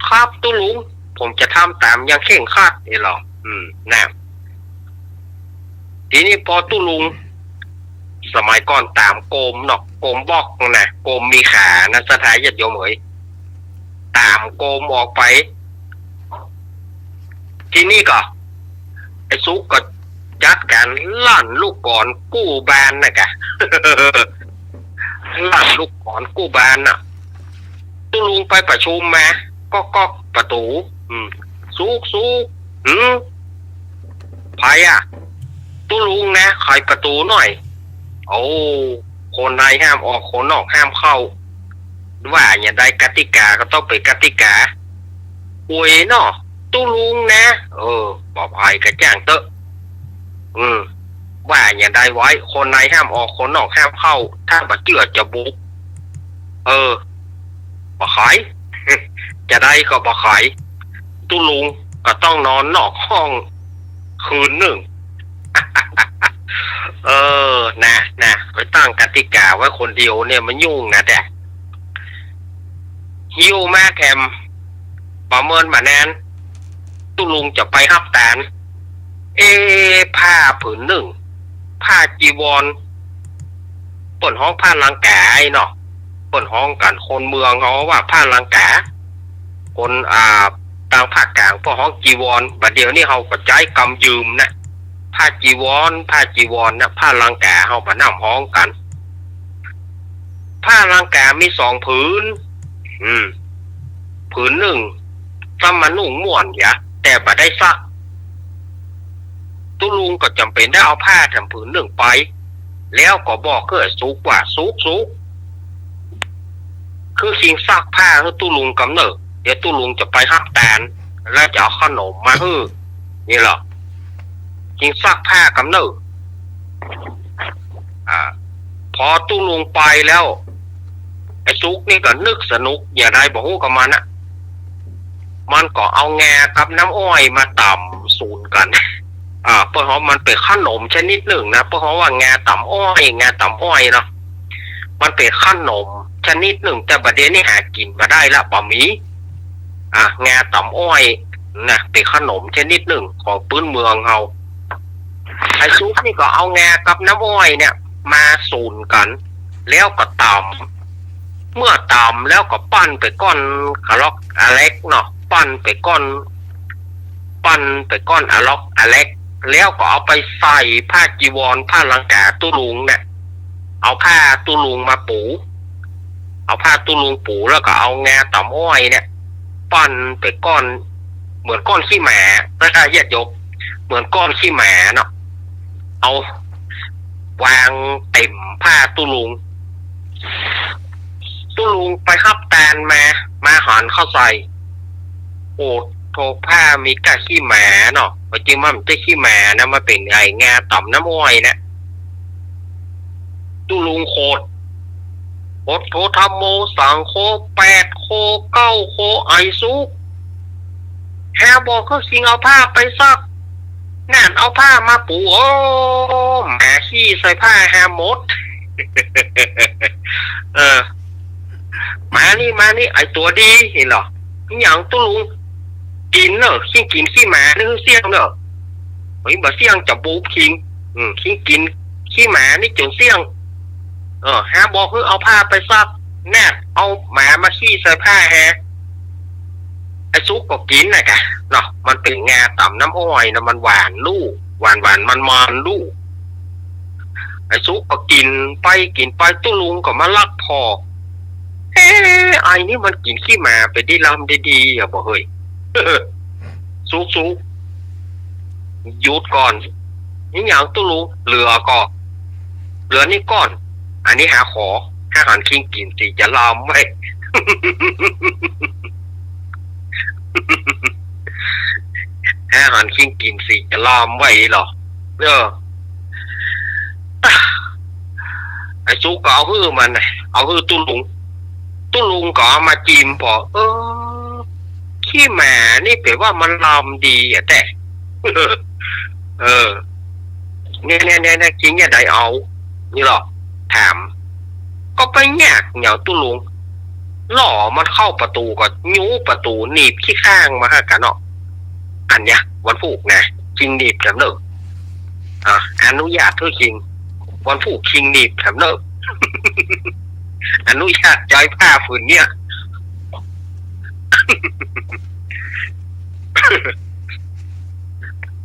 ครับตุ๊ลุง ผมจะทำต๋ามอย่างเคร่งครัด เอลอ อืม นะ ทีนี้ปอตุ๊ลุง สมัยก่อนต๋ามโกมเนาะ โกมบอกนะ โกมมีขานะ ศรัทธาญาติโยมเอ๋ย ต๋ามโกมออกไป ทีนี้ก็ ไอ้สุกก็จัดก๋านลั่นลูกกลอนกู้บานนะกะ ลั่นลูกกลอนกู้บานน่ะ ตุ๊ลุงไปประชุมมา ก๊อกก๊อกประตู๋ อืม สุก สุก หืม ใผอะ ตุ๊ลุงนะ ไขประตู๋หน่อย โอ้ คนในห้ามออก คนนอกห้ามเข้า ว่าอย่างใด กติกาก็ต้องเป๋นกติกา อวยเนาะ ตุ๊ลุงนะ เออ บ่ใผก็จ้างเต๊อะ อืม ว่าอย่างใดไว้ คนในห้ามออก คนนอกห้ามเข้า ถ้าบ่เจื้อจะบุบ เออ บ่ไข จะใดก็บ่ไข ตุ๊ลุงก็ต้องนอนนอกห้องคืนนึ่ง เออ นะ นะ ไปตั้งกติกาไว้คนเดียวเนี่ยมันยุ่งนะแต๊ หิ้วมาแถม บ่เมินบ่นาน ตุ๊ลุงจะไปฮับตาน เอ๊ะ ผ้าผืนนึ่ง ผ้าจีวร เปิ้นฮ้องผ้าลังกาไอ้เนาะ เปิ้นฮ้องกั๋น คนเมืองเฮาว่าผ้าลังกา คน อ่า ตางภาคกลางเปิ้นฮ้องจีวร บ่าเดี่ยวนี้เฮาก็ใจ๊กำยืมนะ ผ้าจีวร ผ้าจีวรนะ ผ้าลังกาเฮาบ่นำฮ้องกั๋น ผ้าลังกามีสองผืน อืม ผืนนึ่ง ซ้ำมานุ่งม่วนเหีย แต่บ่ได้ซัก ตุ๊ลุงก็จ๋ำเป๋นได้เอาผ้าแถมผืนนึ่งไป แล้วก็บอกหื้อสุกว่า สุก สุก คือคิงซักผ้าหื้อตุ๊ลุงกำเน่อ เดี๋ยวตุ๊ลุงจะไปฮับตาน แล้วจะเอาขนมมาหื้อ นี่ลอ คิงซักผ้ากำเน่อ อ่า ปอตุ๊ลุงไปแล้ว ไอ้สุกนี่ก็นึกสนุกอย่างใดบ่ฮู้กับมันอะ มันก็เอางากับน้ำอ้อยมาต๋ำสูนกั๋น อ่า เปิ้นฮ้องมันเป๋นขนมชนิดนึ่งนะ เปิ้นฮ้องว่างาต๋ำอ้อย งาต๋ำอ้อยเนาะ มันเป๋นขนมชนิดนึ่ง แต่บ่าเดี่ยวนี้หากิ๋นบ่ได้ละ บ่มี อ่ะ งาต๋ำอ้อยนะ เป๋นขนมชนิดนึ่งของปื๊นเมืองเฮา ไอ้สุกนี่ก็เอางากับน้ำอ้อยเนี่ยมาสูนกั๋น แล้วก็ต๋ำ เมื่อต๋ำแล้วก็ปั้นเป๋นก้อนอะล็อกอะเล็กเนาะ ปั้นเป๋นก้อน ปั้นเป๋นก้อนอะล็อกอะเล็ก แล้วก็เอาไปใส่ผ้าจีวร ผ้าลังกาตุ๊ลุงเนี่ย เอาผ้าตุ๊ลุงมาปู เอาผ้าตุ๊ลุงปู แล้วก็เอางาต๋ำอ้อยเนี่ย ปั้นเป๋นก้อน เหมือนก้อนขี้หมา ญาติโยม เหมือนก้อนขี้หมาเนาะ เอาวางเต็มผ้าตุ๊ลุง ตุ๊ลุงไปฮับตานมา มาหันเข้าใส่ โอ้ โธ ผ้ามีก้าขี้หมาเนาะ จริงมันบ่ใจ้ขี้หมานะ มันเป๋นไอ้งาต๋ำน้ำอ้อยนะ ตุ๊ลุงโขด พุทโธ ธัมโม สังโฆ แปดโค เก้าโค ไอ้สุก หาบอกหื้อคิงเอาผ้าไปซัก นั่นเอาผ้ามาปู โอ้ หมาขี้ใส่ผ้าหาหมด เออ มานี่ มานี่ ไอ้ตั๋วดี หันก่อ อะหยังตุ๊ลุง กิ๋นเน่อ คิงกิ๋นขี้หมานี่หื้อเสี้ยงเน่อ เฮ้ย บ่เสี้ยงจะบูบคิง อืม คิงกิ๋นขี้หมานี่จ๋นเสี้ยง เออ หาบอกหื้อเอาผ้าไปซัก แน่ เอาหมามาขี้ใส่ผ้าหา ไอ้สุกก็กิ๋นน่ะกะ เนาะ มันเป๋นงาต๋ำน้ำอ้อยนะ มันหวานลู่ หวานหวานมันมันลู่ ไอ้สุกก็กิ๋นไปกิ๋นไป ตุ๊ลุงก็มาลักผ่อ เอ๊ะ ไอ้นี่มันกิ๋นขี้หมาไปดีลำดีดีอะบ่เฮ้ย สุก สุก หยุดก่อน อะหยังตุ๊ลุง เหลือก่อ เหลือนี่ก่อน อันนี้หาขอ หาหันคิงกิ๋นสิจะลามไว้ หาหันคิงกิ๋นสิจะลามไว้เหรอ เออ ไอ้สุกก็เอาหื้อมัน เอาหื้อตุ๊ลุง ตุ๊ลุงก็เอามาจิมผ่อ เออ ขี้หมานี่เป๋นว่ามันลามดีอะแต๊ เออ เนี่ย เนี่ย เนี่ย เนี่ย กิ๋นอย่างใดเอา นี่เหรอ ถาม ก็ไปยากหยังตุ๊ลุง ล่อมันเข้าประตู๋ก็ยู้ประตู๋ หนีบขี้ข้างมาหากั๋นเนาะ อันเนี้ย วันพูกนะ คิงหนีบแถมเน่อ อ่ะ อนุญาตหื้อคิง วันพูกคิงหนีบแถมเน่อ อนุญาตใจ๊ผ้าผืนเนี่ย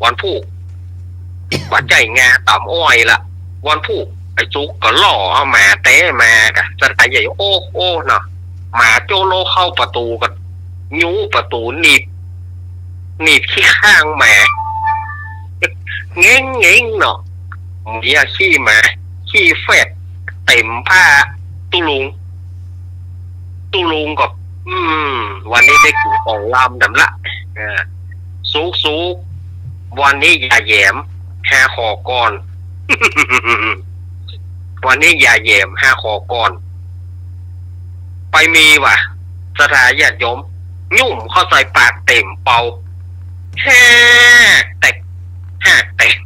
วันพูก บ่ใจ้งาต๋ำอ้อยละ วันพูก ไอ้สุกก็ล่อเอาหมาแต๊มากะ สะทายใหญ่ โอ้ โอ้ เนาะ หมาโจ้โลเข้าประตู๋ก็ยู้ประตู๋ หนีบ หนีบขี้ข้างหมา เง้งเง้งเนาะ เมียขี้หมา ขี้แฟด เต็มผ้าตุ๊ลุง ตุ๊ลุงก็ อืม วันนี้ได้กิ๋นของลำดำละ อ่า สุก สุก วันนี้อย่าแหยม หาขอก่อน วันนี้อย่าแหยม หาขอก่อน ไปมีว่ะ ศรัทธาญาติโยม ยุ่มเข้าใส่ปากเต็มเป่า แฮกแตก แฮกแตก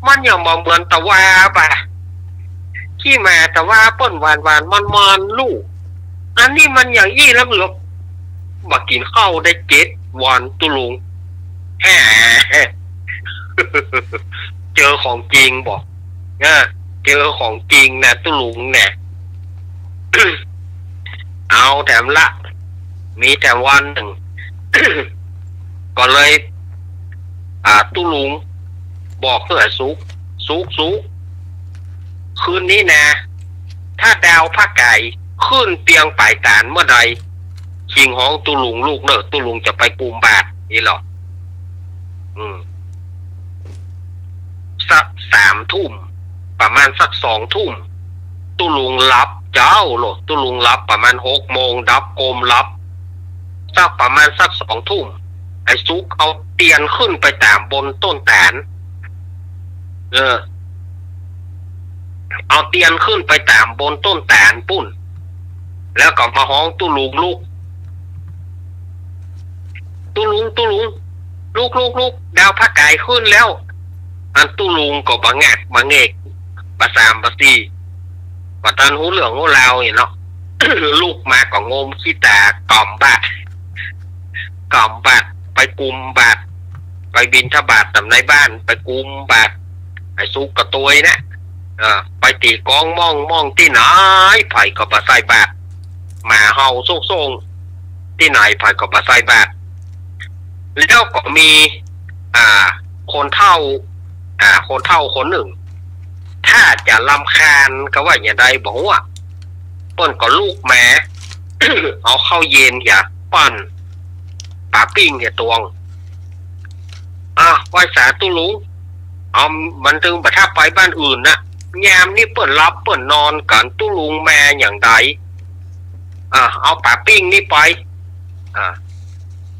มันอย่างบ่เหมือนตะวาปะ ขี้หมาตะวาเปิ้นหวานหวานมันมันลู่ อันนี้มันอย่างอี้แล้วเหลือ บ่กิ๋นข้าวได้เจ็ดวันตุ๊ลุง แฮ่ เจอของจริงบ่ เออ เจอของจริงนะตุ๊ลุงนะ เอาแถมละ มีแถมวันนึ่ง ก็เลย อ่า ตุ๊ลุง บอกหื้อสุก สุก สุก คืนนี้นะ ถ้าดาวพระก๋ายขึ้นเปียงป๋ายต๋านเมื่อใด คิงฮ้องตุ๊ลุงลูกเน่อ ตุ๊ลุงจะไปกุมบาตร นี่เหรอ อืม สักสามทุ่ม ประมาณสักสองทุ่ม ตุ๊ลุงหลับเจ้าโลด ตุ๊ลุงหลับประมาณหกโมง ดับกมหลับ สักประมาณสักสองทุ่ม ไอ้สุกเอาเตียนขึ้นไปต๋ามบนต้นต๋าล เออ เอาเตียนขึ้นไปต๋ามบนต้นต๋าลปุ้น แล้วก็มาฮ้องตุ๊ลุงลุก ตุ๊ลุง ตุ๊ลุง ลุก ลุก ลุก ดาวพระก๋ายขึ้นแล้ว อันตุ๊ลุงก็บ่งักบ่เงก บ่สามบ่สี่ บ่ตันฮู้เรื่องฮู้ราวนี่เนาะ ลุกมาก็งมขี้ต๋า ก๋ำบาตร ก๋ำบาตร ไปกุมบาตร ไปบิณฑบาตต๋ามในบ้าน ไปกุมบาตร ไอ้สุกก็ตวยนะ เออ ไปตี๋ก้องม่องม่องตี้ไหน ใผก็บ่ใส่บาตร หมาเห่าโซ่งๆ ตี้ไหนใผก็บ่ใส่บาตร แล้วก็มี อ่า คนเฒ่า อ่า คนเฒ่าคนนึ่ง ถ้าจะรำคาญก็ว่าอย่างใดบ่ฮู้อะ เปิ้นก็ลุกมา เอาข้าวเย็นเหีย ปั้น ป๋าปิ้งเหียตวง อ่ะ ไหว้สาตุ๊ลุง เอา มันตึงบ่ถ้าไปบ้านอื่นนะ ยามนี้เปิ้นหลับเปิ้นนอนกั๋น ตุ๊ลุงมาอย่างใด อ่ะ เอาป๋าปิ้งนี่ไป อ่ะ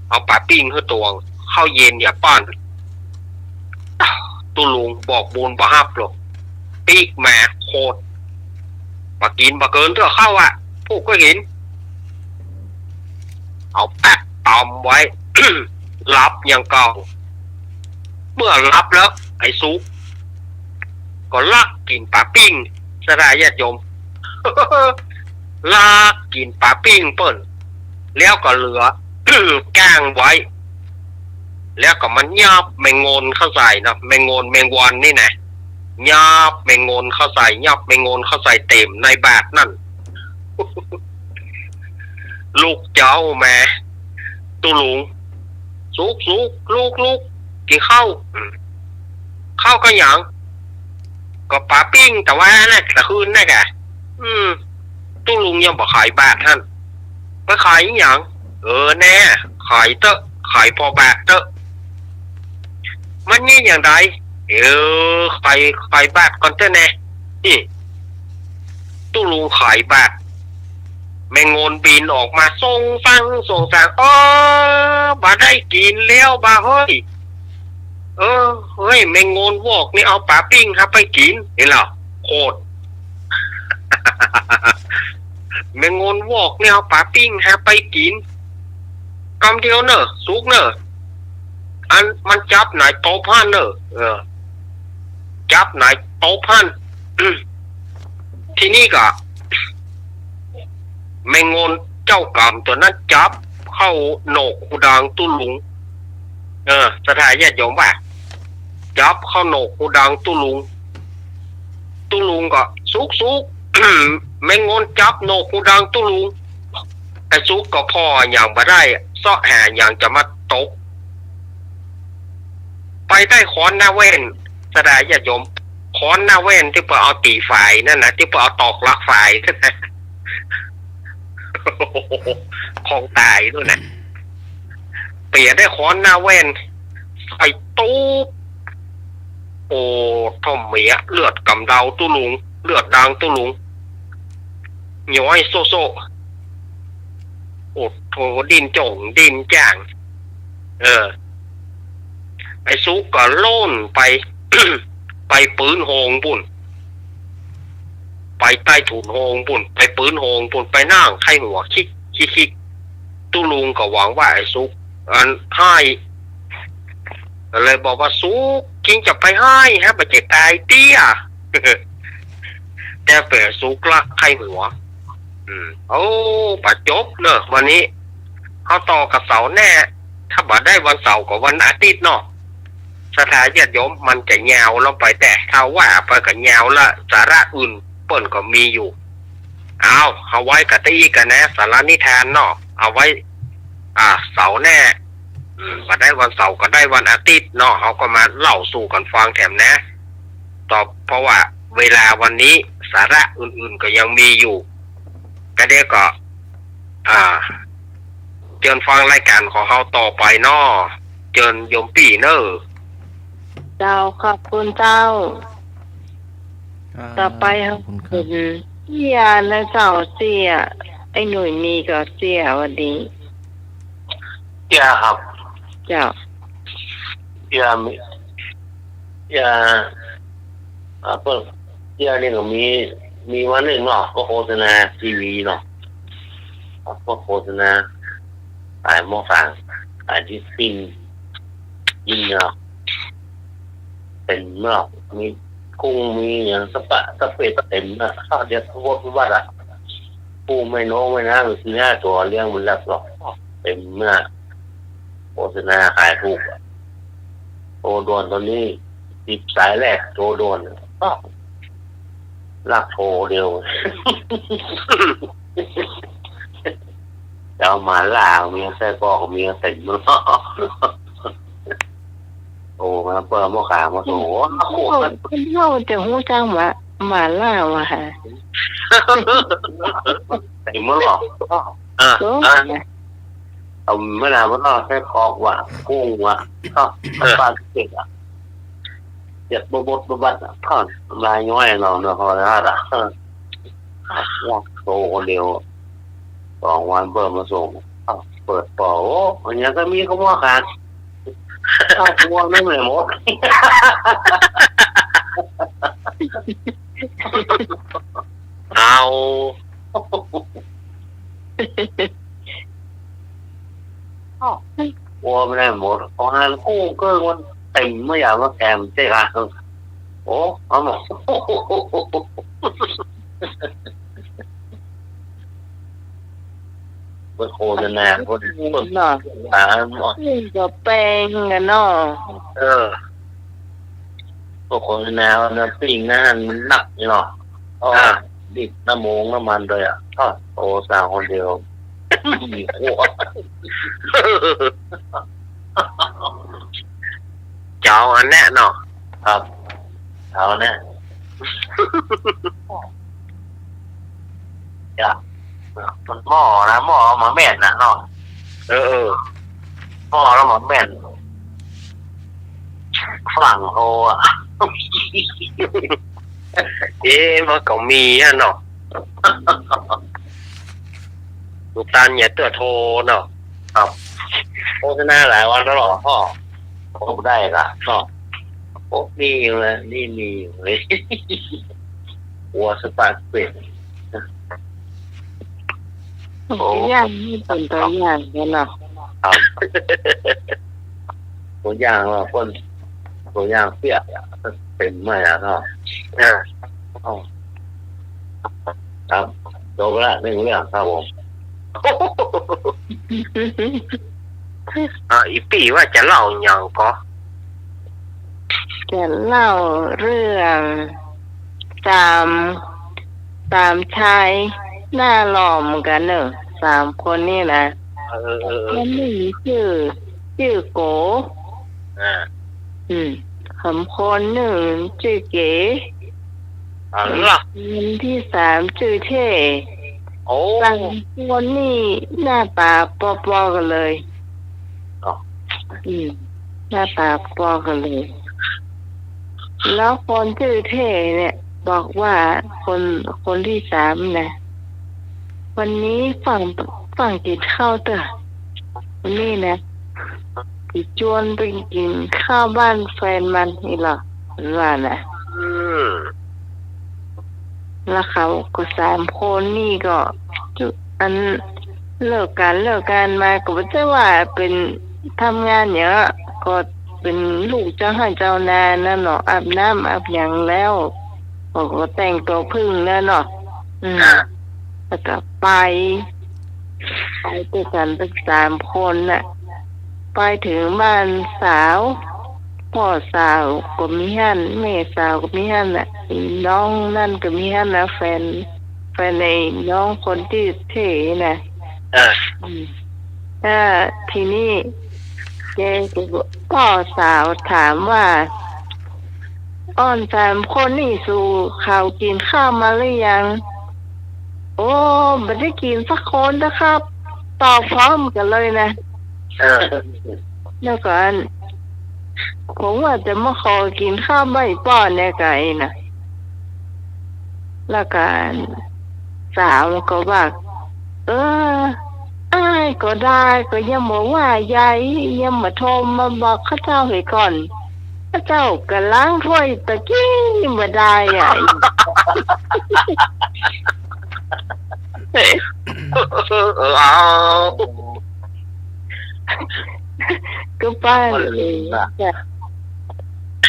เอาป๋าปิ้งหื้อตวง ข้าวเย็นอย่าป้อน ตุ๊ลุงบอกบุญบ่ฮับหรอก ปิ๊กมาโขด บ่กิ๋นบ่เกินเตื้อข้าวอะ ผู้ก็เห็น เอาปากต๋อมไว้ หลับอย่างเก่า เมื่อหลับแล้ว ไอ้สุก ก็ลักกิ๋นป๋าปิ้ง ศรัทธาญาติโยม ลักกิ๋นป๋าปิ้งเปิ้น แล้วก็เหลือ ก้างไว้ แล้วก็มันหยับแมงงนเข้าใส่เนาะ แมงงนแมงวันนี่นะ หยับแมงงนเข้าใส่ หยับแมงงนเข้าใส่เต็มในบาตรนั่น ลุกเจ๊ามา ตุ๊ลุง สุก สุก ลุก ลุก กิ๋นข้าว อืม ข้าวกับหยัง ก็ป๋าปิ้งตะวานะ ตะคืนนะกะ อืม ตุ๊ลุงยังบ่ขายบาตรหั้น ไปขายอีหยัง เออแน่ ขายเต๊อะ ขายผ่อบาตรเต๊อะ มันมีอย่างใด เออ ขาย ขายบาตรก่อนเต๊อะแน่ นี่ ตุ๊ลุงขายบาตร แมงงนบินออกมา ส่งสัง ส่งสัง เออ บ่ได้กิ๋นแล้วบ่าเฮ้ย เออ เฮ้ย แมงงนวอกนี่เอาป๋าปิ้งหาไปกิ๋น หันล่ะ โขด แมงงนวอกนี่เอาป๋าปิ้งหาไปกิ๋น กำเดียวเน่อ สุกเน่อ อันมันจับไหนตบหั้นเน่อ เออ จับไหนตบหั้น อืม ทีนี้ก็ แมงงนเจ้ากรรมตั๋วนั้นจับเข้าโหนกหูดังตุ๊ลุง เออ ศรัทธาญาติโยมว่า จับเข้าโหนกหูดังตุ๊ลุง ตุ๊ลุงก็ สุก สุก แมงงนจับโหนกหูดังตุ๊ลุง ไอ้สุกก็ผ่อหยังบ่ได้ เซาะหาหยังจะมาตบ ไปได้ค้อนหน้าแว่น ศรัทธาญาติโยม ค้อนหน้าแว่นตี้เปิ้นเอาตี๋ฝายนั่นนะ ตี้เปิ้นเอาตอกลักฝายนั่นนะ ของต๋ายโน่นนะ เปียได้ค้อนหน้าแว่น ใส่ตุ๊บ โอ้ ท่อเมีย เลือดกำเดาตุ๊ลุง เลือดดังตุ๊ลุง ย้อยโซ่โซ่ โอ้โธ่ ดิ้นจ๋งดิ้นจ๋าง เออ ไอ้สุกก็ล่นไป ไปปื๊นโฮงปู้น ไปใต้ถุนโฮงปู้น ไปปื๊นโฮงปู้น ไปนั่งไข้หัวคิกคิกคิก ตุ๊ลุงก็หวังว่าไอ้สุก อันไห้ ก็เลยบอกว่า สุก คิงจะไปไห้ฮะ บ่เจ็บต๋ายเตี้ย แต่เป๋นสุกละไข้หัว อืม โอ้ บ่จบเน่อ วันนี้ เฮาต่อกับเสาร์แน่ ถ้าบ่ได้วันเสาร์ก็วันอาทิตย์เนาะ ศรัทธาญาติโยม มันจะยาวลงไป แต่ถ้าว่าไปก็ยาวละ สาระอื่นเปิ้นก็มีอยู่ เอา เอาไว้กะตี้กั๋นนะ สาระนิทานเนาะ เอาไว้ อ่า เสาร์แน่ อืม บ่ได้วันเสาร์ก็ได้วันอาทิตย์เนาะ เฮาก็มาเล่าสู่กั๋นฟังแถมนะ ต่อ เพราะว่าเวลาวันนี้สาระอื่นๆก็ยังมีอยู่ กะเดี๋ยวก็ อ่า เจิญฟังรายก๋านของเฮาต่อไปเนาะ เจิญโยมปี้เน่อ เจ้า ขอบคุณเจ้า ครับ ต่อไป ขอบคุณครับ เห็นเตี้ยนะเจ้า เตี้ย ไอ้หนุ่ยมีก็เตี้ย วันนี้ เตี้ยครับ เจ้า เตี้ยมี เตี้ย อ่า เปิ้น เตี้ยนี่ก็มี มีวันนึ่งเนาะ ก็โฆษณาทีวีเนาะ ก็โฆษณา ขายหม้อข้าว ขายดิสปิ้ง ยินเนาะ เต็มเนาะ มีกุ้ง มีหยังสะปะสะเปะเต็มนะ ข้าวเดียวก็วดวัดอะ ปูแม่นงแม่น้ำ สี่ห้าตั๋วเลี้ยงมันแล้วหรอก เต็มนะ โฆษณาขายถูกอะ โทรด่วนตอนนี้ สิบสายแรก โทรด่วน อ้าว ลักโทรเดียว จะเอาหม่าล่า มีไส้กรอก มีเต็มหมด โอ้ มาเปิดหม้อข้าวมาโทร คนเฒ่า คนเฒ่าจะฮู้จักหม่า หม่าล่าว่าหา เต็มหมดหรอ อ่ะ โอ้ อ่ะ เอาเวลามันก็ไส้กรอกว่ะ กุ้งว่ะ ก็ เออ ปลาเจ็ดอ่ะ เจ็ดบดบดบัดอ่ะ ทอดลายย้อยเราเนาะ พอแล้วอ่ะ เออ ลากโตคนเดียว สองวันเปิ้นมาส่ง อ้าว เปิดปอ โอ้ อันนี้ก็มีก็ว่าขาด อ้าว กลัวไม่เหมือนหมด เอา อ้าว กลัวไม่ได้หมด เพราะงั้นกู้เกิ้งมันเต็ม ไม่อยากมาแถมใช่ค่ะ โอ้ เอาหมด เปิดโฆษณา เปิด เนาะ อ่า นี่ก็แปลงกันเนาะ เออ เปิดโฆษณา น้ำปิ้งนะ มันหนักนี่เนาะ อ๋อ อ่า ดิบน้ำมงน้ำมันด้วยอ่ะ อ้าว โอ้ สาวคนเดียว มีครัว เจ้าอันเนี้ยเนาะ ครับ เอาเนี่ย จ้ะ มันหม้อนะ หม้อเอามาแม่นนะเนาะ เออ เออ หม้อแล้วมาแม่น ฝรั่งโทรอ่ะ เอ๊ะ มันก็มีอ่ะเนาะ ลูกตาลอย่าเตื้อโทรเนาะ ครับ โฆษณาหลายวันแล้วเหรอพ่อ โอ้ ได้ละ ก็ โอ้ มีอยู่นะ นี่มีอยู่เลย หัวสปาเกตตี้ โอ้ ตัวอย่างนี่เป็นตัวอย่างกันเนาะ ครับ ตัวอย่างว่าคน ตัวอย่างเปียกอะ เป็นไหมอะเนาะ อ่า อ๋อ ครับ จบละหนึ่งเรื่องครับผม อ่า อีปี้ว่าจะเล่าอย่างก็ จะเล่าเรื่องสาม สามชายหน้าหล่อเหมือนกันเนอะ สามคนนี่นะ เออ เออ เออ คนหนึ่งชื่อ ชื่อโก อ่า อืม สามคนหนึ่งจื้อเก๋ อ๋อเหรอ คนตี้สามจื้อเท่ โอ้ สามคนนี่หน้าต๋าปอๆ กั๋นเลย อ๋อ อืม หน้าต๋าปอๆ กั๋นเลย แล้วคนจื้อเท่เนี่ย บอกว่าคน คนตี้สามนะ วันนี้ฟั่ง ฟั่งกิ๋นข้าวเต๊อะ วันนี้นะ จะจวนไปกิ๋นข้าวบ้านแฟนมันนี่เหรอ มันว่านะ อืม แล้วเขาก็สามคนนี่ก็จุ อันเลิกก๋าน เลิกก๋านมาก็บ่ใจ้ว่าเป๋นทำงานหยังอะ ก็เป๋นลูกเจ้าไฮ่เจ้านานั่นเนาะ อาบน้ำอาบหยังแล้ว เขาก็แต่งตั๋วผึ้งแล้วเนาะ อืม อ่า แล้วก็ไป ไปตวยกั๋นตึงสามคนน่ะ ไปเถิงบ้านสาว ป้อสาวก็มีหั้น แม่สาวก็มีหั้นน่ะ น้องนั่นก็มีหั้นนะ แฟน แฟนไอ้น้องคนตี้เท่นะ เออ อืม แล้วทีนี้ แกก็ ป้อสาวถามว่า อ่อนสามคนนี่สูเขากิ๋นข้าวมาหรือยัง โอ้ บ่ได้กิ๋นสักคนนะครับ ตอบพร้อมกั๋นเลยนะ เออ แล้วก็อัน ผมว่าจะมาขอกิ๋นข้าวบ่ายป้อเนี่ยไก่นะ แล้วก็อัน สาวก็ว่า เออ อ้ายก็ได้ ก็ยังบ่ว่าใหญ่ ยังบ่โทรมาบอกเขาเจ้าเหียก่อน เขาเจ้าก็ล้างถ้วยตะกี้บ่ได้อะ เออ เอา ก็ป้า เออ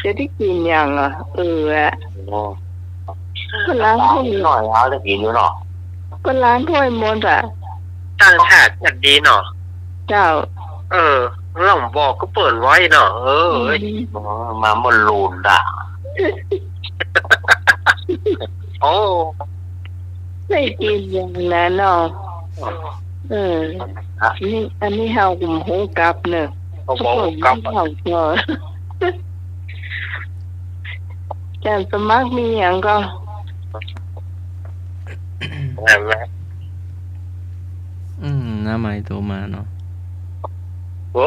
จะได้กิ๋นหยังอะ เออ อะ โอ้ ก็ล้างถ้วย หน่อยเอาได้กิ๋นอยู่เนาะ ก็ล้างถ้วยหมดอะ ตั้งท่าจัดดีเนาะ เจ้า เออ ลองบอกก็เปิ้นไว้เนาะ เออ อืม อ๋อ มาบ่ลูนด่า โอ้ ได้กิ๋นอย่างนั้นเนาะ เออ อันนี้ อันนี้เฮาก็บ่ฮู้กลับเนาะ เฮาก็บ่ฮู้กลับ เฮาก็ อาจ๋ารย์สมัครมีหยังก็ นั่นแหละ อืม น้าไหมโทรมาเนาะ โอ้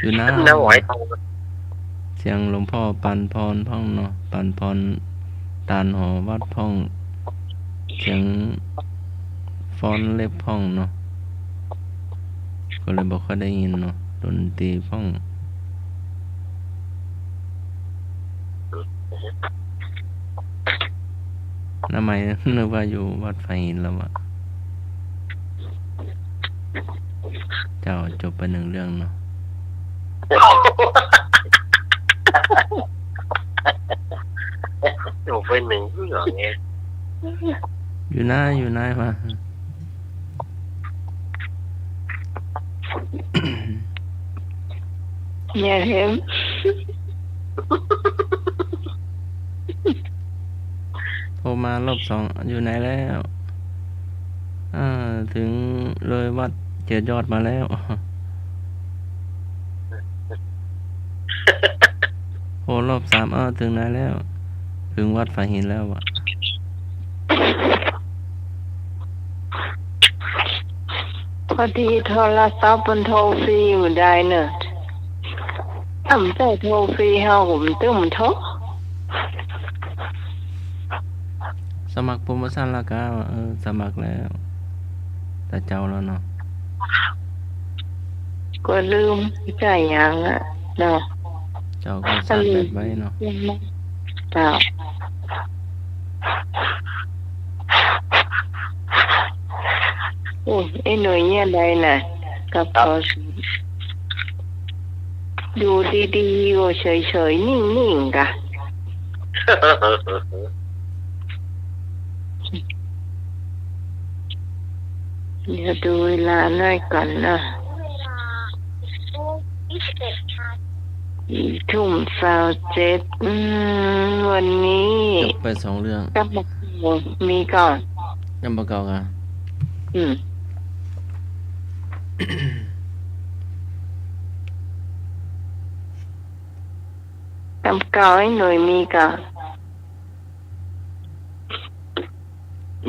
อยู่นะ น้าไหม เสียงหลวงพ่อปันพรพ่องเนาะ ปันพรตานหอวัดพ่อง เสียง ฟ้อนเล็บพ่องเนาะ ก็เลยบ่ค่อยได้ยินเนาะ ดนตรีพ่อง น้าใหม่นึกว่าอยู่วัดฝายหินแล้ววะ เจ้า จบไปหนึ่งเรื่องเนาะ จบไปหนึ่งเรื่องไง อยู่ไหน อยู่ไหนวะ อย่าเห็น โทรมารอบสอง อยู่ไหนแล้ว อ่า ถึงเลยวัดเจ็ดยอดมาแล้ว โทรรอบสาม อ้าว ถึงไหนแล้ว ถึงวัดฝายหินแล้วอะ พอดีโทรศัพท์มันโทรฟรีบ่ได้เนอะ ถ้าบ่ใจ้โทรฟรีเฮาก็บ่ตึงโทร สมัครโปรโมชั่นแล้วก็ เออ สมัครแล้ว แต่เจ้าแล้วเนาะ ก็ลืมใจ้หยังอะเนาะ เจ้าก็ชาร์จแบตไว้เนาะ เจ้า โอ้ย ไอ้หน่วยเนี่ยใดน่ะ กับ ครับ โทรศัพท์ อยู่ดีๆ ก็เฉยๆ นิ่งๆ กะ เดี๋ยวดูเวลาหน่อยก่อนนะ สี่ทุ่มซาวเจ็ด อืม วันนี้ จบไปสองเรื่อง กำบ่าเก่ามีก่อ กำบ่าเก่าอะ อืม กำบ่าเก่าไอ้หน่วยมีก่อ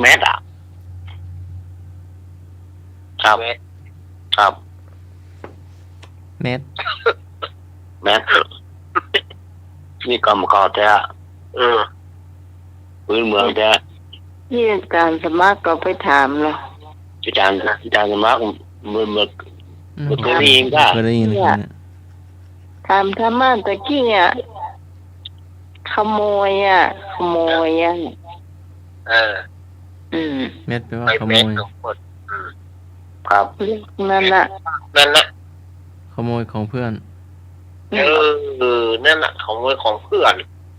แมทอะ ครับ แมท ครับ แมท แมท นี่กำบ่าเก่าแต๊ เออ พื้นเมืองแต๊ นี่อาจารย์สมัครก็ไปถามเนาะ อาจารย์ อาจารย์สมัคร เมื่อ เมื่อ อืม เมื่อคืนนี้เองก็ เคยได้ยิน เนี่ย เคยได้ยิน ถามธรรมะตะกี้อะ ขโมยอะ ขโมยอะ เออ อืม แมทแปลว่าขโมย ไปแมทของคน อืม ครับ นั่นแหละ นั่นแหละ ขโมยของเพื่อน เออ นั่นแหละ ขโมยของเพื่อน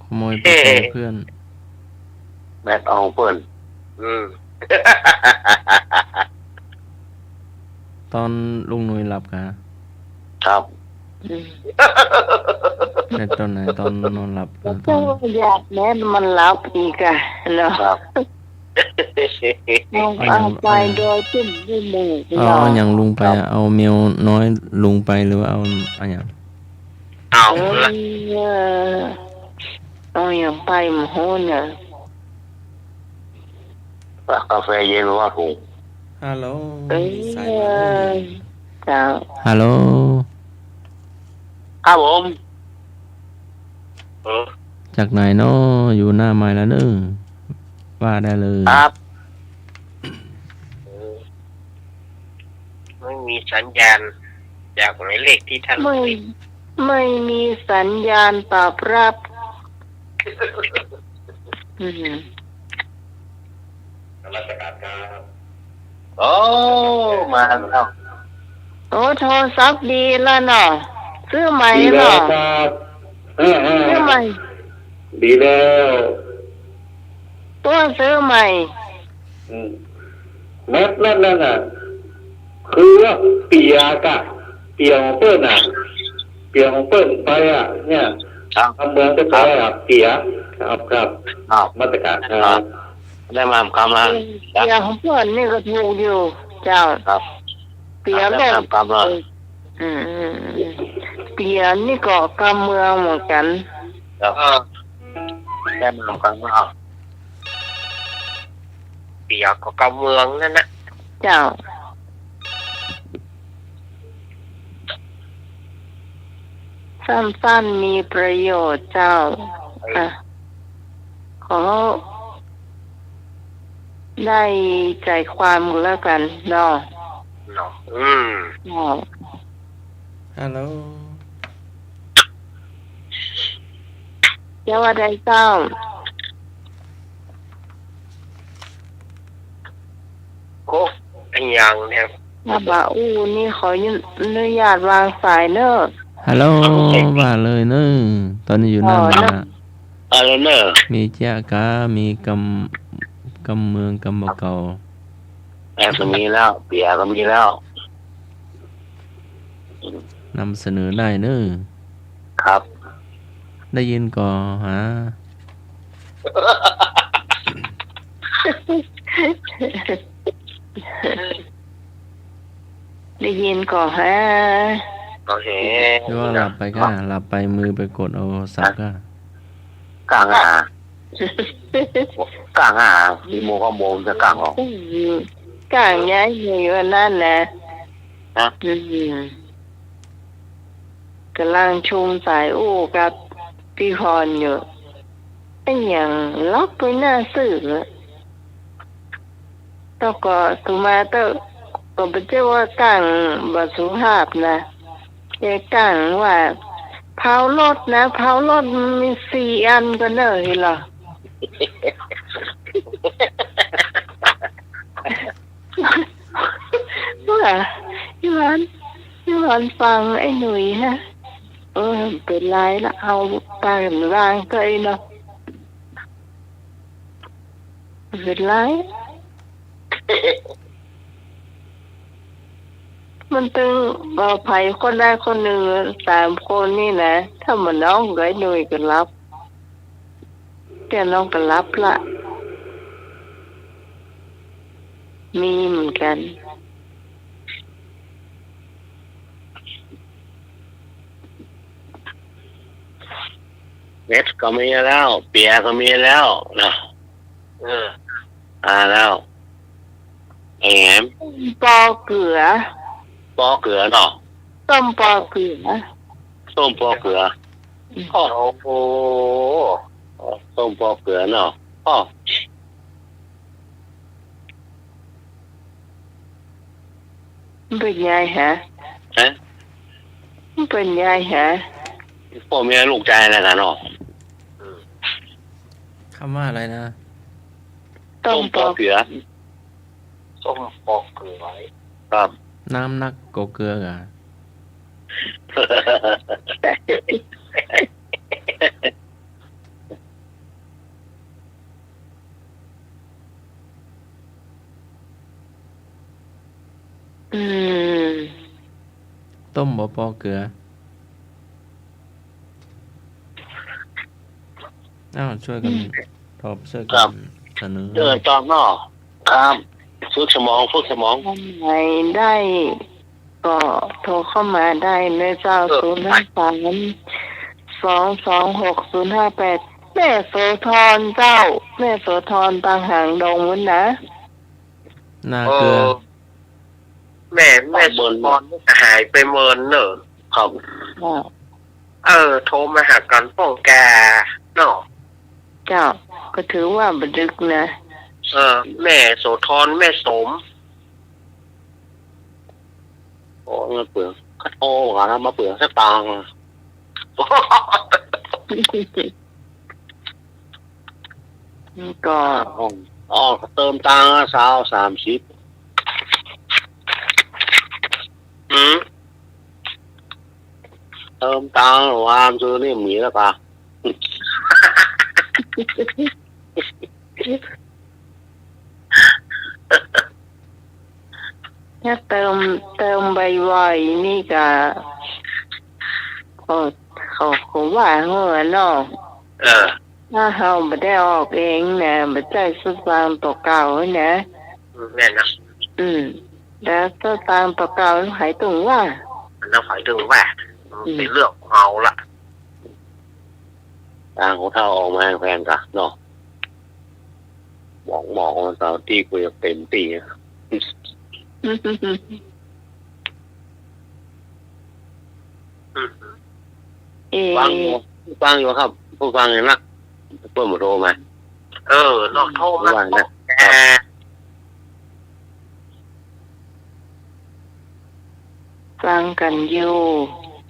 ขโมยไปของเพื่อน แมทเอาของเพื่อน อืม ตอนลุงหนุ่ยหลับกะ ครับ อืม ในตอนไหน ตอนนอนหลับ แล้ว ตอน ก็อยากแมทมันหลับอีกอะเนาะ ครับ เอา เอาอย่าง เอาไปโดยที่ไม่รู้ เอา เอาอย่างลุงไปอะ เอาแมวน้อยลุงไป หรือว่าเอาอะหยัง เอา เออ เอาอย่างไปบ่ฮู้เนาะ กาแฟเย็นว่าถุง ฮัลโหล เอ้ย มีสายมาแล้ว เจ้า ฮัลโหล ครับผม เออ จากไหนน้อ อยู่หน้าไมค์แล้วเน้อ ว่าได้เลย ครับ เออ ไม่มีสัญญาณ จากหมายเลขที่ท่าน ไม่ ติด ไม่มีสัญญาณตอบรับ อืม นมัสการครับ โอ้ มาแล้ว โอ้ โทรศัพท์ดีแล้วเนาะ ซื้อใหม่ ดีแล้ว เนาะ ครับ เออ เออ ซื้อใหม่ ดีแล้ว ตัวซื้อใหม่ อืม แมทนั่นน่ะ คือว่าเปียกะ เปียของเปิ้นน่ะ เปียของเปิ้นไปอะ เนี่ย ครับ กำเมืองไปไปอะ เปีย ครับ ครับ ครับ นมัสการครับ ได้มาคำละ เปียของเปิ้นนี่ก็ถูกอยู่ เจ้า ครับ เปีย ครับ ก็ ได้มาคำละ อืม อืม อืม เปียนี่ก็กำเมืองเหมือนกัน ครับ ได้มาคำละ เปียก็กำเมืองนั่นนะ เจ้า สั้นๆ มีประโยชน์เจ้า อ่ะ ขอ ได้ใจ๋ความก็แล้วกั๋นเนาะ เนาะ อืม เจ้า ฮัลโหล เจ้าว่าไงเจ้า โอ้ อะหยังเนี่ย ถ้าบ่าอู้นี่ขออนุญาตวางสายเน่อ ฮัลโหล ว่าเลยเน่อ ต๋อนนี้อยู่หน้า อ๋อ บ้าน เน่อ อะ ฮัลโหลเน่อ มีเจ๊ยะกา มีกำ กำเมือง กำบ่าเก่า แอลก็มีแล้ว เปียก็มีแล้ว นำเสนอได้เน่อ ครับ ได้ยินก่อหา ได้ยินก่อหา ก่อแห หรือว่าหลับไปก้า หลับไปมือไปกดเอาโทรศัพท์ก้า ก้างหา ก้างหา สี่โมง ห้าโมงจะก้างออก อืม ก้างย้ายหนีวันนั้นนะ ฮะ อืม ก่ำลังชุมสายอู้กับปี้พรอยู่ อะหยังหลับไปหน้าซื่อ แล้วก็สุมาเต๊อะ ก็บ่ใจ้ว่าก้างบ่สุภาพนะ แต่ก้างว่าเผารถนะ เผารถมันมีสี่อันก็เน่อ เหียหละ ว่า ย้อน ย้อนฟังไอ้หนุ่ยฮะ เออ บ่เป๋นไรละ เอาปากั๋นวางเต๊อะเนาะ บ่เป๋นไร มันตึง เอ่อ ใผคนใดคนนึ่ง สามคนนี่นะ ถ้าบ่น้องกับไอ้หนุ่ยก็หลับ แต่น้องก็หลับละ มีเหมือนกั๋น เม็ดก็มีแล้ว เปียก็มีแล้วนะ เออ อ่า แล้ว แหม ปอเกือ ปอเกือเนาะ ส้มปอเกือ ส้มปอเกือ อืม โอ้โห ส้มปอเกือเนาะ อ้อ มันเป๋นไงฮะ ฮะ มันเป๋นไงฮะ ป้อเมียลูกจายนะกั๋นเนาะ คำว่าอะไรนะ ส้มปอเกือ ส้มปอเกือ ครับ น้ำนักก็เกือก่ะ อืม ต้มบ่ปอเกือ อ้าว ช่วยกั๋น อืม ตอบ ช่วยกั๋น ครับ เสนอ ช่วยกั๋นตอบเนาะ ครับ ฝึกสมอง ฝึกสมอง ท่านไหนได้ ก็โทรเข้ามาได้เน่อเจ้า เออ ศูนย์ห้าสาม สองสองหก ศูนย์ห้าแปด แม่โสธรเจ้า แม่โสธรตางหางดงนู้นนะ นาเกลือ เออ แม่ แม่โสธรนี่ก็หายไปเมินเน่อ ครับ อ่า เออ โทรมาหากั๋นป้องแกเนาะ เจ้า ก็ถือว่าบ่ดึกนะ เออ แม่โสธร แม่โสม โอ้ มาเปลือง โอ้ มาเปลืองสตางค์ ก็ อ๋อ เติมตังค์ซาวสามสิบ อืม เติมตังค์ วางซื้อนี่มีแล้วกะ ถ้าเติม เติมบ่อยๆ นี่ก็ เขา เขา เขาว่าหัวเนาะ เออ ถ้าเฮาบ่ได้ออกเองนะ บ่ใจ้สตางค์ตั๋วเก่านะ อืม แม่นนะ อืม แล้วสตางค์ตั๋วเก่าไผตึงว่า แล้วไผตึงว่า อืม เป๋นเรื่องของเฮาละ ตางค์ของเฒ่าออกมาแพงกะเนาะ หมองๆ มันตางค์ตี้กูยังเต็มตี้อะ เอ่อ ฟังอยู่ ฟังอยู่ครับ ผู้ฟังอยู่นะ เปิ้นบ่โทรมา เออ นอกโทรมา ผู้ฟังนะ เอ่อ ฟังกั๋นอยู่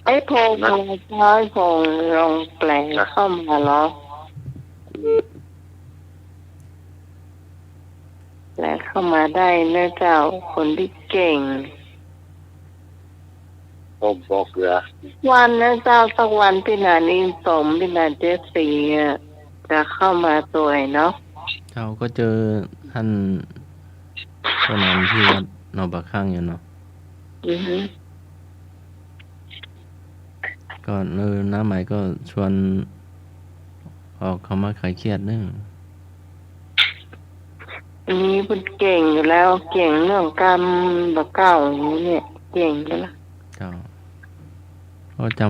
ไอ้พงษ์ นะ เจ้า ไอ้พงษ์ลองแปล นะ เข้ามาเหรอ แปลเข้ามาได้นะเจ้า คนตี้เก่ง ผมปอเกือ วันนะเจ้า สักวันปี้หนานอินสม ปี้หนานเจ๊ศรีอะ จะเข้ามาตวยเนาะ เจ้า ก็เจอท่าน เจ้าหนานตี้วัดหนองปากข้างอยู่เนาะ อือฮึ ก็ เออ น้าใหม่ก็ชวนออกเข้ามาคลายเครียดเน่อ อันนี้เปิ้นเก่งอยู่แล้ว เก่งเรื่องกำบ่าเก้าอย่างนี้เนี่ย เก่งอยู่แล้ว เจ้า ก็จ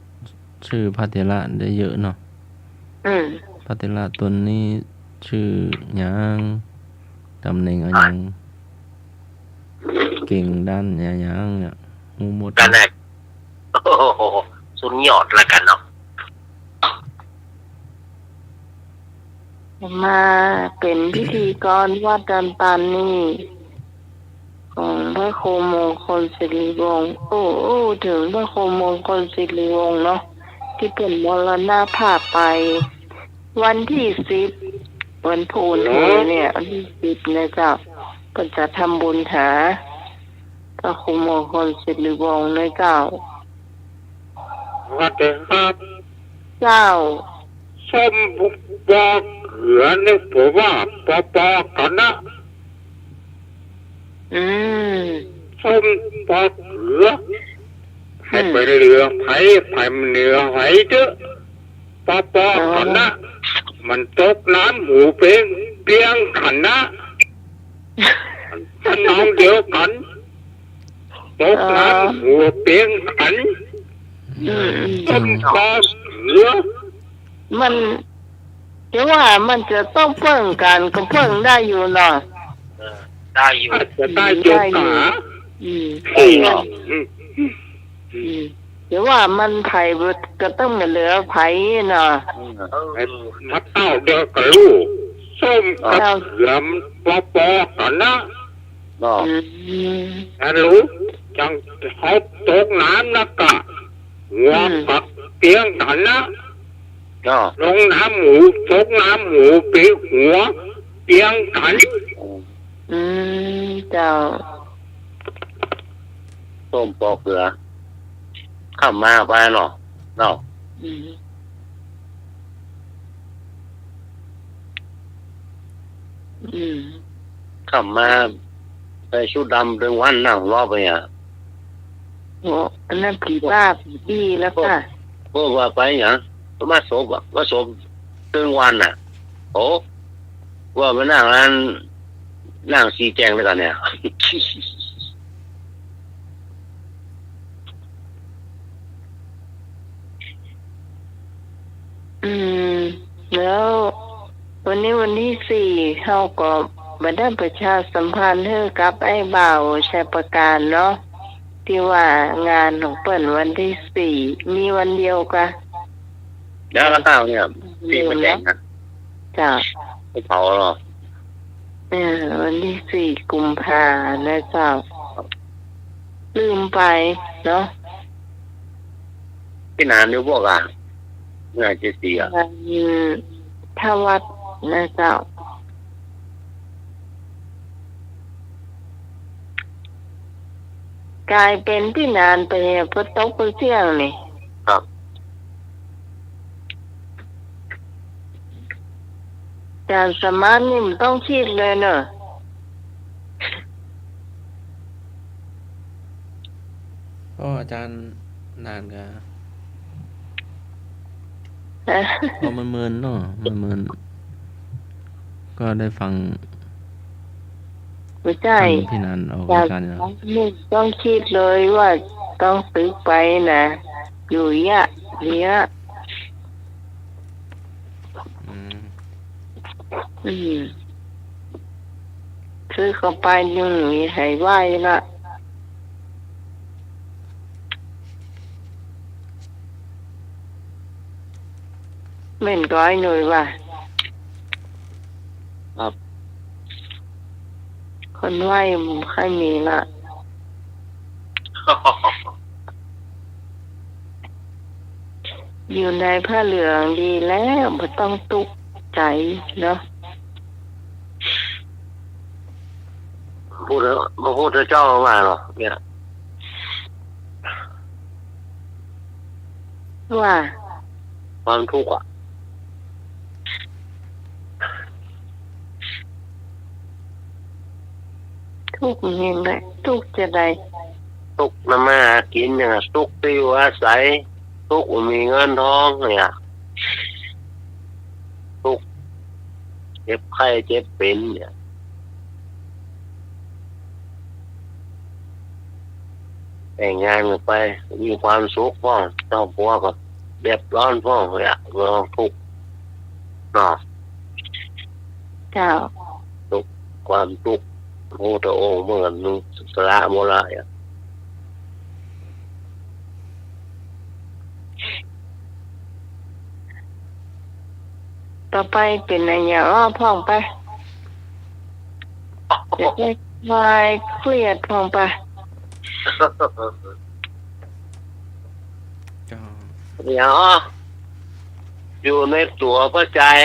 ำชื่อพระเถระได้เยอะเนาะ อืม พระเถระต๋นนี้ชื่อหยัง ต๋ำแหน่งอะหยัง เก่งด้านอะหยังเนี่ย ฮู้หมด กั๋นแหละ โอ้โห สุดยอดละกั๋นเนาะ มาเป๋นพิธีกรวัดดอนตันนี่ ของพระครูมงคลสิริวงศ์ โอ้ เถิงพระครูมงคลสิริวงศ์เนาะ ตี้เปิ้นมรณภาพไป วันตี้สิบ วันพูน เนาะ เนี่ย วันตี้สิบนะเจ้า เปิ้นจะทำบุญหาพระครูมงคลสิริวงศ์นะเจ้า สวัสดีครับ เจ้า ส้มปอเกือนี่ผมว่าปอปอกั๋นนะ อืม ส้มปอเกือ อืม ใผบ่เหลือใผ ใผบ่เหลือใผเต๊อะ ปอปอกั๋นนะ อ๋อ มันตกน้ำหูเปียง เปียงกั๋นนะ ทำนองเดียวกั๋น ตกน้ำ อ๋อ หูเปียงกั๋น อืม อืม ส้มปอเกือ มัน จะว่ามันจะต้องเปิ้งกั๋นก็เปิ้งได้อยู่เนาะ เออ ได้อยู่ อาจจะได้อยู่ ได้อยู่ อืม อืม อืม อืม จะว่ามันใผก็ต้องบ่เหลือใผเนาะ อืม เออ มาเต้าเดียวกับลูก ส้มกับ เจ้า เกือมันปอปอกั๋นนะ เนาะ อืม อันลูก จังเขาตกน้ำนะกะ หัว อืม ปักเปียงกั๋นนะ เนาะ ลงน้ำหู ตกน้ำหูไปหัวเปียงกั๋น อืม เจ้า ส้มปอเกือ ข้ามมาไปเนาะ เนาะ อืม อืม ข้ามมาใส่ชุดดำตึงวันนั่งรอไปอ่ะ โอ้ อันนั้นผีบ้าผีดีแล้วค่ะ ก็ว่าไปหยัง มาสบอ่ะ มาสบตึงวันน่ะ โอ้ ว่ามานั่งอัน นั่งสีแจงด้วยกั๋นเนี่ย อืม แล้ววันนี้วันตี้สี่ เฮาก็บ่ได้ประชาสัมพันธ์หื้อกับไอ้บ่าวชัยประการเนาะ ตี้ว่างานของเปิ้นวันตี้สี่ มีวันเดียวกะ แล้ว แล้วเต้าเนี่ย ตี้ไปแต่งนะ เจ้า ไปเผาเหรอ เออ วันตี้สี่กุมภานะเจ้า ลืมไปเนาะ ตี้หนานอยู่บ่กะ เมื่อตี้สี่อ่ะ งานทวัดนะเจ้า ก๋ายเป๋นตี้หนานไป ปอตกปอเสี้ยงนี่ ครับ อาจ๋ารย์สมานนี่บ่ต้องกึ๊ดเลยเนาะ ก็อาจ๋ารย์หนานกะ ฮะ ก็เมินๆเนาะ เมินๆ ก็ได้ฟัง บ่ใจ้ ท่านตี้หนานออกรายก๋านเนาะ อาจ๋ารย์สมานนี่บ่ต้องกึ๊ดเลยว่าต้องตึกไปนะ อยู่เยียะ เยียะ อืม อืม คือเข้าไปนึ่งมีใผไหว้ละ แม่นก้อยหน่อยว่า ครับ คนไหว้บ่ค่อยมีละ อยู่ในผ้าเหลืองดีแล้ว บ่ต้องตุ๊กใจ๋เนาะ พุทธ พระพุทธเจ้าว่าเหรอเนี่ย ว่า ความทุกข์อะ ทุกข์นี่แหละ ทุกข์จะใด ทุกข์นำมาหากิ๋นเนี่ย ทุกข์ตี้อยู่อาศัย ทุกข์บ่มีเงินทองเนี่ย ทุกข์เจ็บไข้เจ็บเป๋นเนี่ย แต่งงานกั๋นไป มีความสุขพ่อง เจ้าผัวก็เดือดร้อนพ่องเนี่ย บ่ต้องทุกข์เนาะ เจ้า ทุกข์ ความทุกข์ พระพุทธองค์เปิ้นก็สละหมดละเนี่ย ต่อไปเป๋นอะหยังอ้อพ่องไป จะได้คลายเครียดพ่องไป ก็ เดี๋ยว อยู่ในตั๋วป้อจาย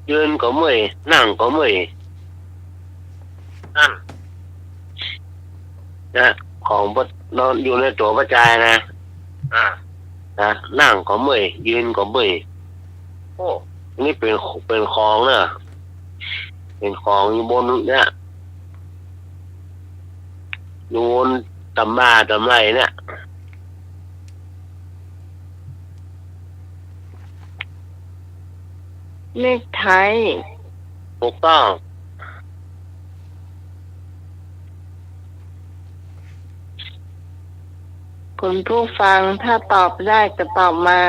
ยืนก็เมื่อย นั่งก็เมื่อย นั่น นะ ของป้อ นอนอยู่ในตั๋วป้อจายนะ อ่า นะ นั่งก็เมื่อย ยืนก็เมื่อย โอ้ นี่เป๋น เป๋นของนะ เป๋นของอยู่บนเนี่ย อยู่บนตำบ่าตำไหล่เนี่ย เนกไท ถูกต้อง คุณผู้ฟังถ้าตอบได้ก็ตอบมา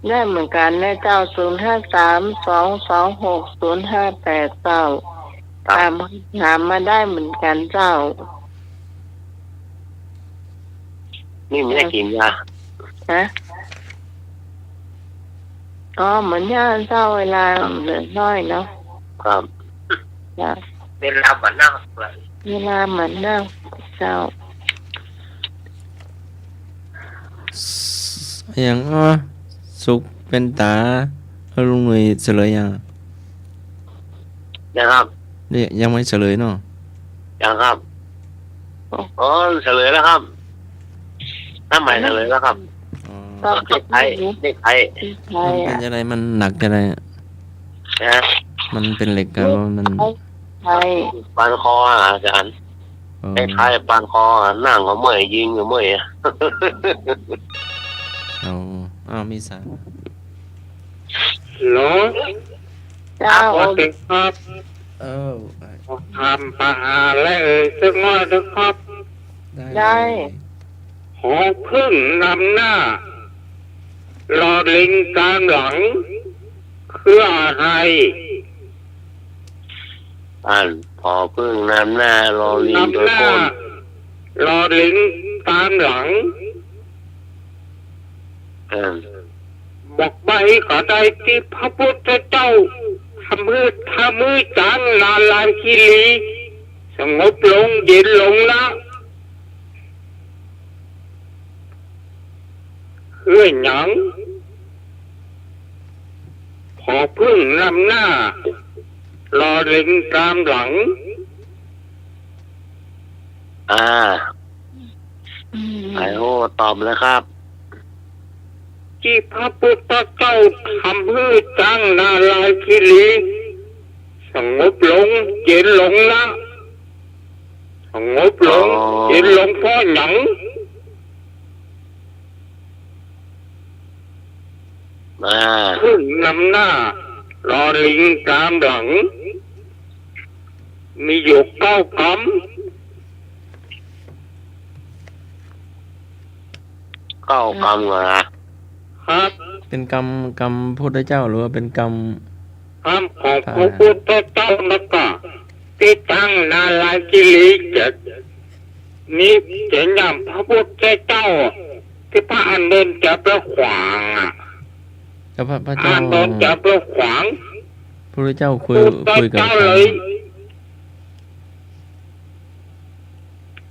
ได้เหมือนกันนะเจ้า ศูนย์ห้าสาม สองสองหก ศูนย์ห้าแปด เจ้า ครับ ถาม ถามมาได้เหมือนกันเจ้า นี่มันจะกิ๋นยา ฮะ อ๋อ เหมือนยาเจ้า เวลาเหลือน้อยเนาะ ครับ จ้ะ เวลาบ่นัก เวลาบ่นัก เจ้า อย่าง อ๋อ สุขเป๋นต๋า แล้วลุงหนุ่ยเฉลยยัง ยังครับ นี่ยังไม่เฉลยเนาะ ยังครับ อ๋อ เฉลยแล้วครับ น้ำใหม่เฉลยแล้วครับ อ๋อ ตอบถูก เลขไทย เลขไทย เลขไทย มันเป๋น อะ จะใด มันหนักจะใดอะ ฮะ มันเป๋นเหล็กอะ มัน ไทย ปานคออะอาจ๋ารย์ อ๋อ คล้ายๆ ปานคออะ นั่งก็เมื่อย ยืนก็เมื่อยอะ อ๋อ อ้าว มีสาย ฮัลโหล เจ้า สวัสดีครับ เออ ขอถามปัญหาและเอ่ยสักหน่อยเถอะครับ ได้ ได้ เลย ผอผึ้งนำหน้า ลอลิงตามหลัง คืออะไร อ่าน ผอผึ้งนำหน้า ลอลิงโตก้น นำหน้า ลอลิงตามหลัง อ่า บอกใบ้ก็ได้ ตี้พระพุทธเจ้า ทำหื้อ ทำหื้อจ๊างนารายณ์คีรี สงบลง เย็นลงนะ คือหยัง ผอผึ้งนำหน้า ลอลิงตามหลัง อ่า อืม ไอ้โห ตอบเลยครับ ตี้พระพุทธเจ้าทำหื้อจ๊างนารายณ์คีรี สงบลง เย็นลงนะ สงบลง อ๋อ เย็นลงเพราะหยัง อ่า ผึ้งนำหน้า ลอลิงตามหลัง มีอยู่เก้ากำ เก้ากำเหรอ ครับ เป๋นกำ กำพุทธเจ้าหรือว่าเป๋นกำ กำของพระพุทธเจ้านะกะ ตี้จ๊างนารายณ์คีรีจะ นี่จะย่ำพระพุทธเจ้า ตี้พระอานนท์จะไปขวางอะ แล้วพระ พระเจ้า อานนท์จะไปขวาง พระพุทธเจ้าคุย พุทธเจ้า คุยกับใคร เลย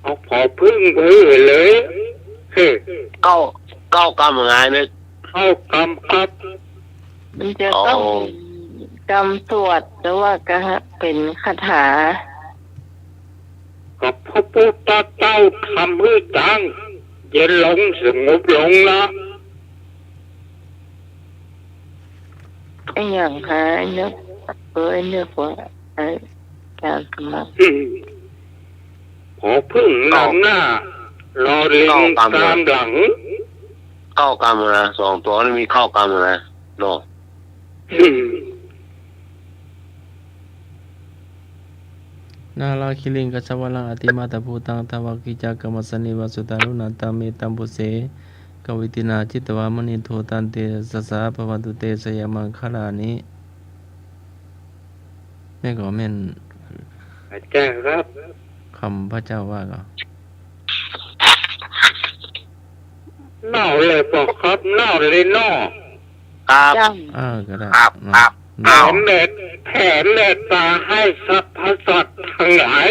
เ เอาผอผึ้งไปเลย เฮ้ย เก้า เก้ากำไงเนี่ย เก้ากำครับ มันจะต้อง อ๋อ กำสวด หรือว่ากะเป๋นคาถา กับพระพุทธเจ้าทำหื้อจางเย็นลงสงบลงนะ ไอ้หยังคะ ไอ้นึก เออ ไอ้นึกว่า ไอ้ การสมัคร อืม ผอผึ้งนำหน้า รอลิงตามหลัง เก้ากำนะ สองตั๋วนี่มีเก้ากำนะ เนาะ อืม นารายคิลิงกัสสวรังอติมาตตภูตัง ทวากิจจากัมมัสสานิวาสุตารุณาตาเมตัมปุเสกวิตินาจิตวามุนินโท ตันเตสะสะภะวันตุเต ชยมังคลานิ แม่นก่อ แม่น อาจารย์ครับ คำพระเจ้าว่าก่อ เน่าเลยบอกครับ เน่าเลยเนาะ ครับ เจ้า เออ ก็ได้ ครับ เนาะ ครับ เน่า แผ่เมต แผ่เมตตาให้สรรพสัตว์ทั้งหลาย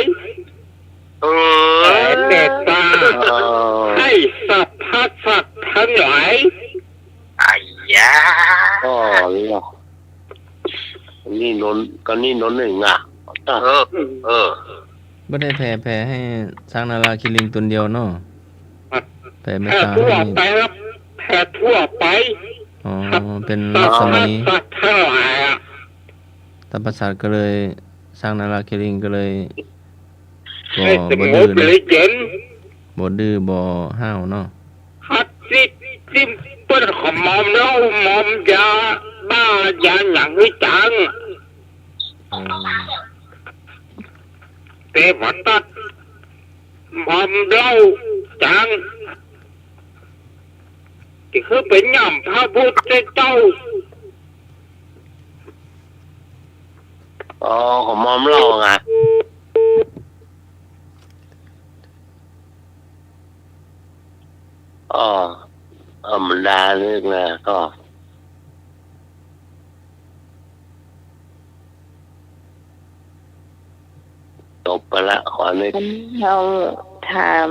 เออ แผ่เมตตา เออ ให้สรรพสัตว์ทั้งหลาย ไอ้ยา ก็เนาะ นี่นนท์ ก็นี่นนท์หนึ่งอ่ะ เออ เออ บ่ได้แผ่ แผ่หื้อช้างนารายคิลิงต๋นเดียวเนาะ แผ่เมตตา แผ่ทั่วไปครับ แผ่ทั่วไป อ๋อ ครับ เป๋นรัศมี สรรพสัตว์ทั้งหลายอะ สรรพสัตว์ก็เลย ช้างนารายคิลิงก็เลย ก็ ให้สงบ บ่ดื้อเนาะ เลยเย็น บ่ดื้อบ่ห้าวเนาะ ฮัดจิตจิมเปิ้นขอมอมเหล้ามอมยาบ้ายาหยังหื้อจาง อืม เตวะตัดมอมเหล้าจาง ตี้หื้อไปหย่ำพระพุทธเจ้า อ๋อ ขอมอมเหล้าไง อ๋อ ธรรมดานึกนะ ก็ จบไปละ ขอนึก อันนี้เฮาถาม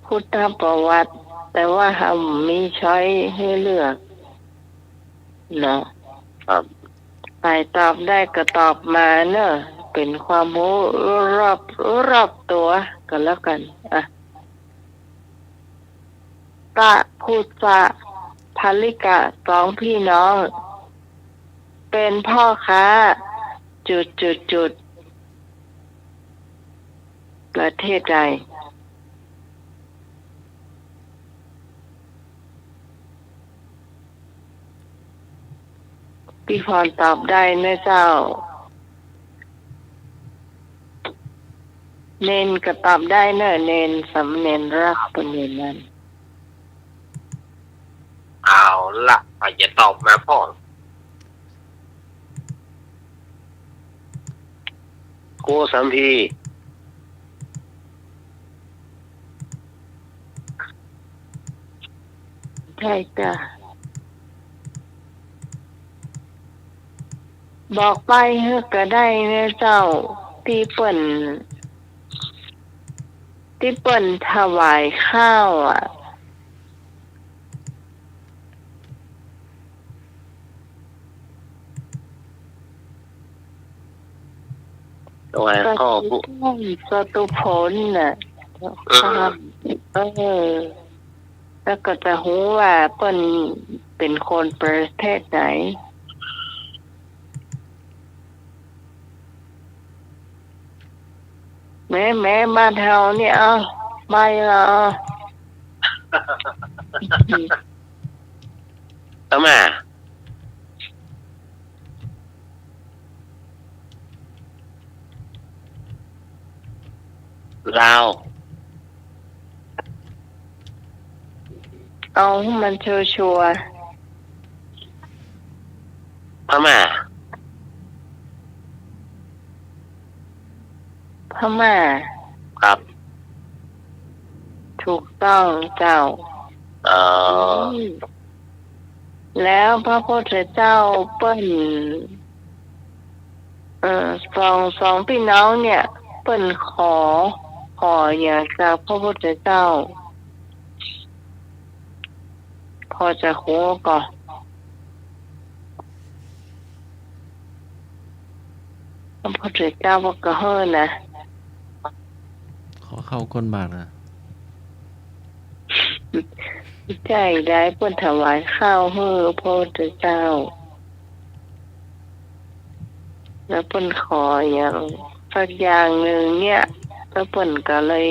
พุทธประวัติ แต่ว่าเฮามีช้อยให้เลือก เนาะ ครับ ใผตอบได้ก็ตอบมาเนอะ เป๋นความฮู้รอบ รอบตั๋วก็แล้วกั๋น อ่ะ พระพุทธ พาลิกะ สองพี่น้อง เป๋นพ่อค้า จุด จุด จุด ประเทศใด พี่พรตอบได้นะเจ้า เณรก็ตอบได้เนอะ เณร สามเณรรัก เปิ้นเณรนั้น เอาละ ใผจะตอบมาพ่อง โกสัมพี ใช่จ้ะ บอกใบ้หื้อก็ได้เนอะเจ้า ตี้เปิ้น ตี้เปิ้นถวายข้าวอะ ถวายข้าว จตุพล จตุพลน่ะ เออ เออ แล้วก็จะฮู้ว่าเปิ้นเป๋นคนประเทศไหน แหม แหม บ้านเฮานี่ เอ้า ใบ้ละ เอ้า พม่า ลาว เอาหื้อมันชัวร์ๆ พม่า พม่า ครับ ถูกต้องเจ้า อ๋อ อืม แล้วพระพุทธเจ้าเปิ้น เอ่อ สอง สองพี่น้องเนี่ย เปิ้นขอ ออย่างจากพระพุทธเจ้า พอจะฮู้ก่อ พระพุทธเจ้าว่าก็เฮ้อนะ ขอข้าวก้นบาตรนะ ใจ้ได้ เปิ้นถวายข้าวหื้อพระพุทธเจ้า แล้วเปิ้นขออย่างสักอย่างนึ่งเนี่ย แล้วเปิ้นก็เลย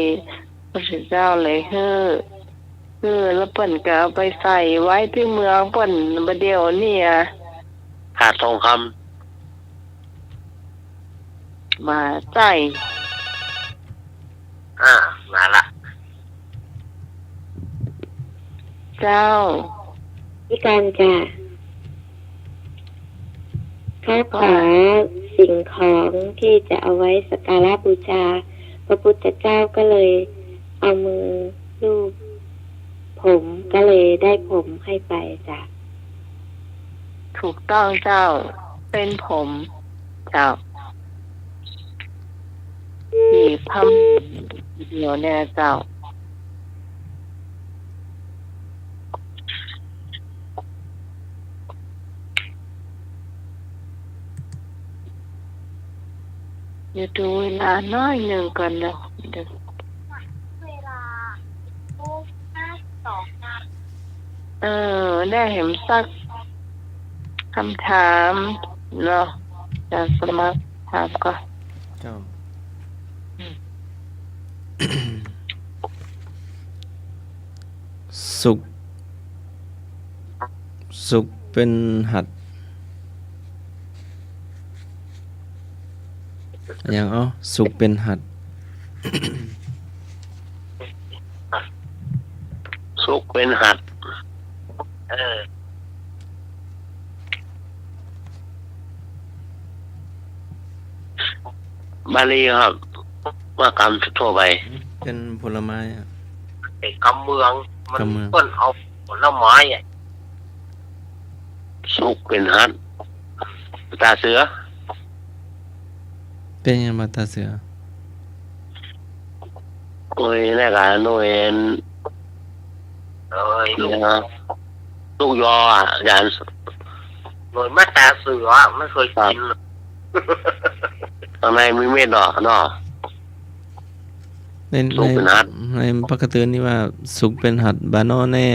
พระพุทธเจ้าเลยหื้อ หื้อ แล้วเปิ้นก็เอาไปใส่ไว้ตี้เมืองเปิ้นบ่าเดี่ยวเนี่ย ถาดทองคำ มาใจ้ อ่า มาละ เจ้า นิการจ้ะ ข้าขอสิ่งของที่จะเอาไว้สักการะบูชาพระพุทธเจ้า ก็เลยเอามือลูบผม ก็เลยได้ผมให้ไปจ้ะ ถูกต้องเจ้า เป็นผม เจ้า มีพระเดียวเนี่ยเจ้า เดี๋ยวดูเวลาหน้อยนึ่งก่อนนะ เดี๋ยว เออ ได้แหมสักคำถามเนาะ จะสมัครถามก่อน เจ้า อืม สุข สุขเป๋นหัตถ์ อะหยัง เอ้า สุขเป๋นหัตถ์ สุขเป๋นหัตถ์ เออ บาลีครับ ว่ากำทั่วไป เป๋นผลไม้อะ ไอ้กำเมือง มัน กำเมือง เปิ้นเอาผลไม้อะ สุขเป๋นหัตถ์ ต๋าเสือ เป๋นหยังบ่าต๋าเสือ โอ้ย แน่กะหน่วย เอ้ย เนี่ยนะ ลูกยออะ อาจ๋ารย์ หน่วยมาต๋าเสือ ไม่เคยกิน ครับ ข้างในมีเม็ดเนาะ เนาะ ใน สุขเป๋นหัตถ์ ใน ในปกตินี่ว่าสุขเป๋นหัตถ์ บ่าหน่อแน่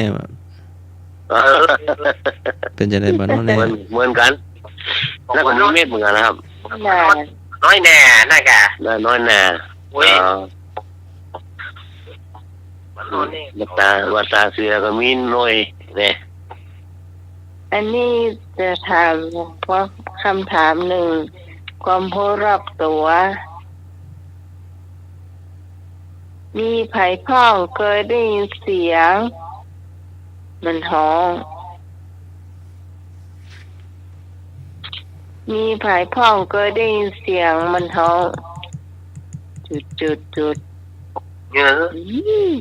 เออ เป๋นจะใดบ่าหน่อแน่ เหมือน เหมือนกั๋น แล้วก็มีเม็ดเหมือนกั๋นนะครับ น่า น้อยแน่ นั่นกะ น่า น้อยแน่ โอ้ย อ๋อ บ่าหน่อแน่ บ่าต๋า บ่าต๋าเสือก็มีหน่วยแน่ อันนี้จะถามคำถามนึ่ง ความฮู้รอบตั๋ว มีใผพ่องเกยได้ยินเสียงมันฮ้อง มีใผพ่องเกยได้ยินเสียงมันฮ้อง จุด จุด จุด เนี่ย อืม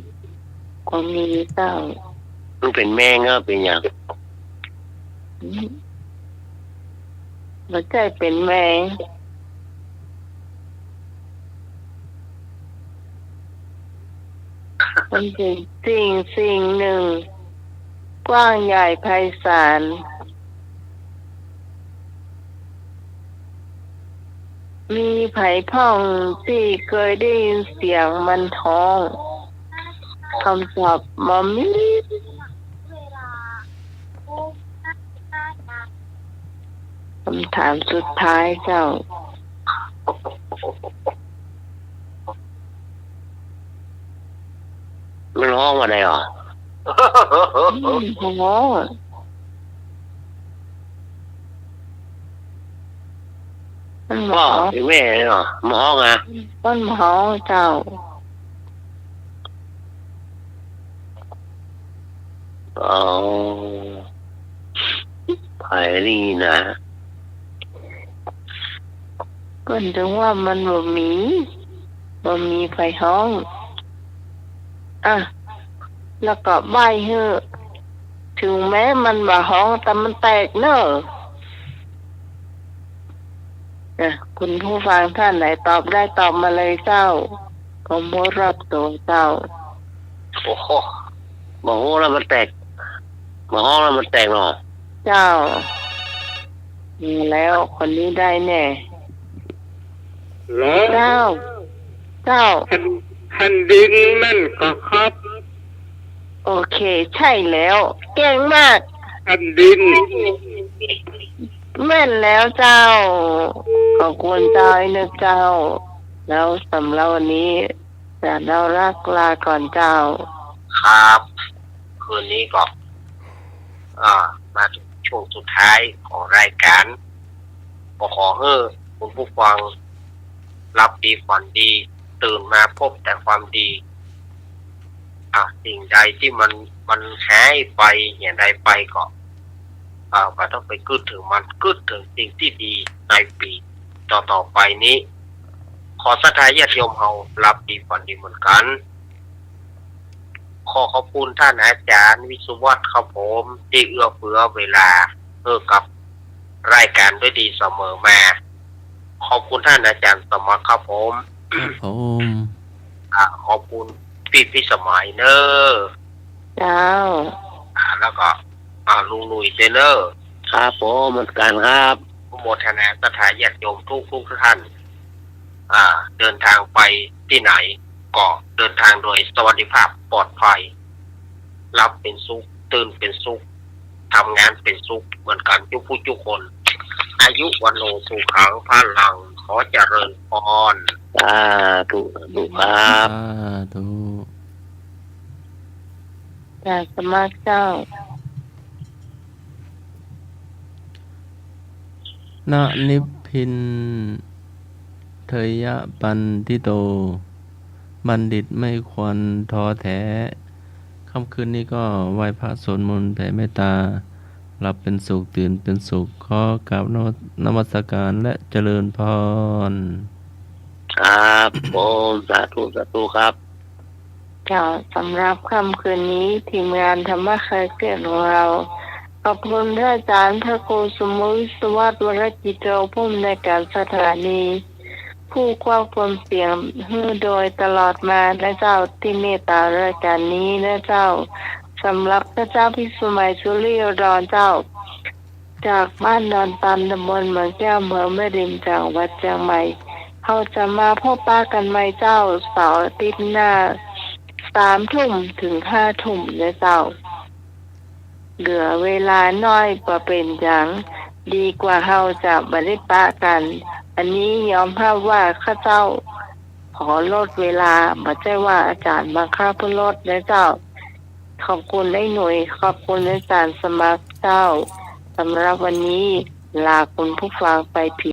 ก็มีเจ้า มันเป๋นแมงเหรอ เป๋นหยัง อืม บ่ใจ้เป๋นแมง มันเป๋นสิ่งสิ่งนึ่ง กว้างใหญ่ไพศาล มีใผพ่องตี้เกยได้ยินเสียงมันฮ้อง คำตอบบ่มี คำถามสุดท้ายเจ้า มันฮ้องว่าใดอ๋อ อืม ฮ้อง มันฮ้อง พ่อ แม่เนาะ มันฮ้องอะ มันฮ้องเจ้า อ๋อ ไผนี่นะ เปิ้นจึงว่ามันบ่มี บ่มีใผฮ้อง อ่ะ แล้วก็ใบ้หื้อ ถึงแม้มันบ่ฮ้อง แต่มันแตกเน่อ อ่ะ คุณผู้ฟังท่านไหนตอบได้ตอบมาเลยเจ้า ก็บ่ฮู้รอบตั๋วเจ้า โอ้โห บ่ฮู้แล้วมันแตก บ่ฮ้องแล้วมันแตกเนาะ เจ้า มีแล้ว คนนี้ได้แน่ เหรอ เจ้า เจ้า แผ่น แผ่นดินแม่นก่อครับ โอเค ใช่แล้ว เก่งมาก แผ่นดิน แม่นแล้วเจ้า ขอบคุณเจ้า ไอ้นึกเจ้า แล้วสำหรับวันนี้ จะเล่ารักลาก่อนเจ้า ครับ คืนนี้ก็ อ่า มาถึงช่วงสุดท้ายของรายการ ก็ขอหื้อคุณผู้ฟังหลับดีฝันดี ตื่นมาพบแต่ความดี อ่า สิ่งใดตี้มัน มันหายไป เหียใดไปก็ อ่า บ่ต้องไปกึ๊ดเถิงมัน กึ๊ดเถิงสิ่งตี้ดีในปี๋ต่อๆ ไปนี้ ขอศรัทธาญาติโยมเฮาหลับดีฝันดีเหมือนกั๋น ขอขอบคุณท่านอาจารย์วิศวัตรครับผม ตี้เอื้อเฟื้อเวลาหื้อกับรายการด้วยดีเสมอมา ขอบคุณท่านอาจารย์สมัครครับผม ครับผม อ่า ขอบคุณปี้พิสมัยเน้อ เจ้า อ่า แล้วก็ อ่า ลุงหนุ่ยเจ้าเน้อ ครับผม เหมือนกั๋นครับ อนุโมทนาศรัทธาญาติโยมทุกๆ ท่าน อ่า เดินทางไปตี้ไหน ก็เดินทางโดยสวัสดิภาพปลอดภัย หลับเป๋นสุข ตื่นเป๋นสุข ทำงานเป๋นสุขเหมือนกั๋นจุ๊กผู้จุ๊กคน อายุ วัณโณ สุขัง พลัง ขอเจริญพร สาธุ สาธุครับ สาธุ กราบสมัครเจ้า นะนิพพินทยปัณฑิโต บัณฑิตไม่ควรท้อแท้ ค่ำคืนนี้ก็ไหว้พระสวดมนต์แผ่เมตตา หลับเป็นสุข ตื่นเป็นสุข ขอกราบนมัส นมัสการและเจริญพร ครับผม สาธุ สาธุครับ เจ้า สำหรับค่ำคืนนี้ ทีมงานธรรมะคลายเครียดของเรา ขอบคุณพระอาจารย์พระครูสมมุติ วิศวัตร วรกิจโจ ผู้อำนวยการสถานี ผู้ควบคุมเสียงหื้อโดยตลอดมานะเจ้า ตี้เมตตารายการนี้นะเจ้า สำหรับข้าเจ้าพิสมัย สุริยดรเจ้า จากบ้านดอนตัน ตำบลเมืองแก้ว อำเภอแม่ริม จังหวัดเจียงใหม่ เฮาจะมาพบปะกั๋นใหม่เจ้า เสาร์อาทิตย์หน้า สามทุ่มถึงห้าทุ่มนะเจ้า เหลือเวลาน้อยบ่เป๋นหยัง ดีกว่าเฮาจะบ่ได้ปะกั๋น อันนี้ยอมฮับว่าข้าเจ้าขอลดเวลา บ่ใจ้ว่าอาจารย์บังคับหื้อลดนะเจ้า ขอบคุณไอ้หนุ่ย ขอบคุณอาจารย์สมัครเจ้า สำหรับวันนี้ลาคุณผู้ฟังไปเพียง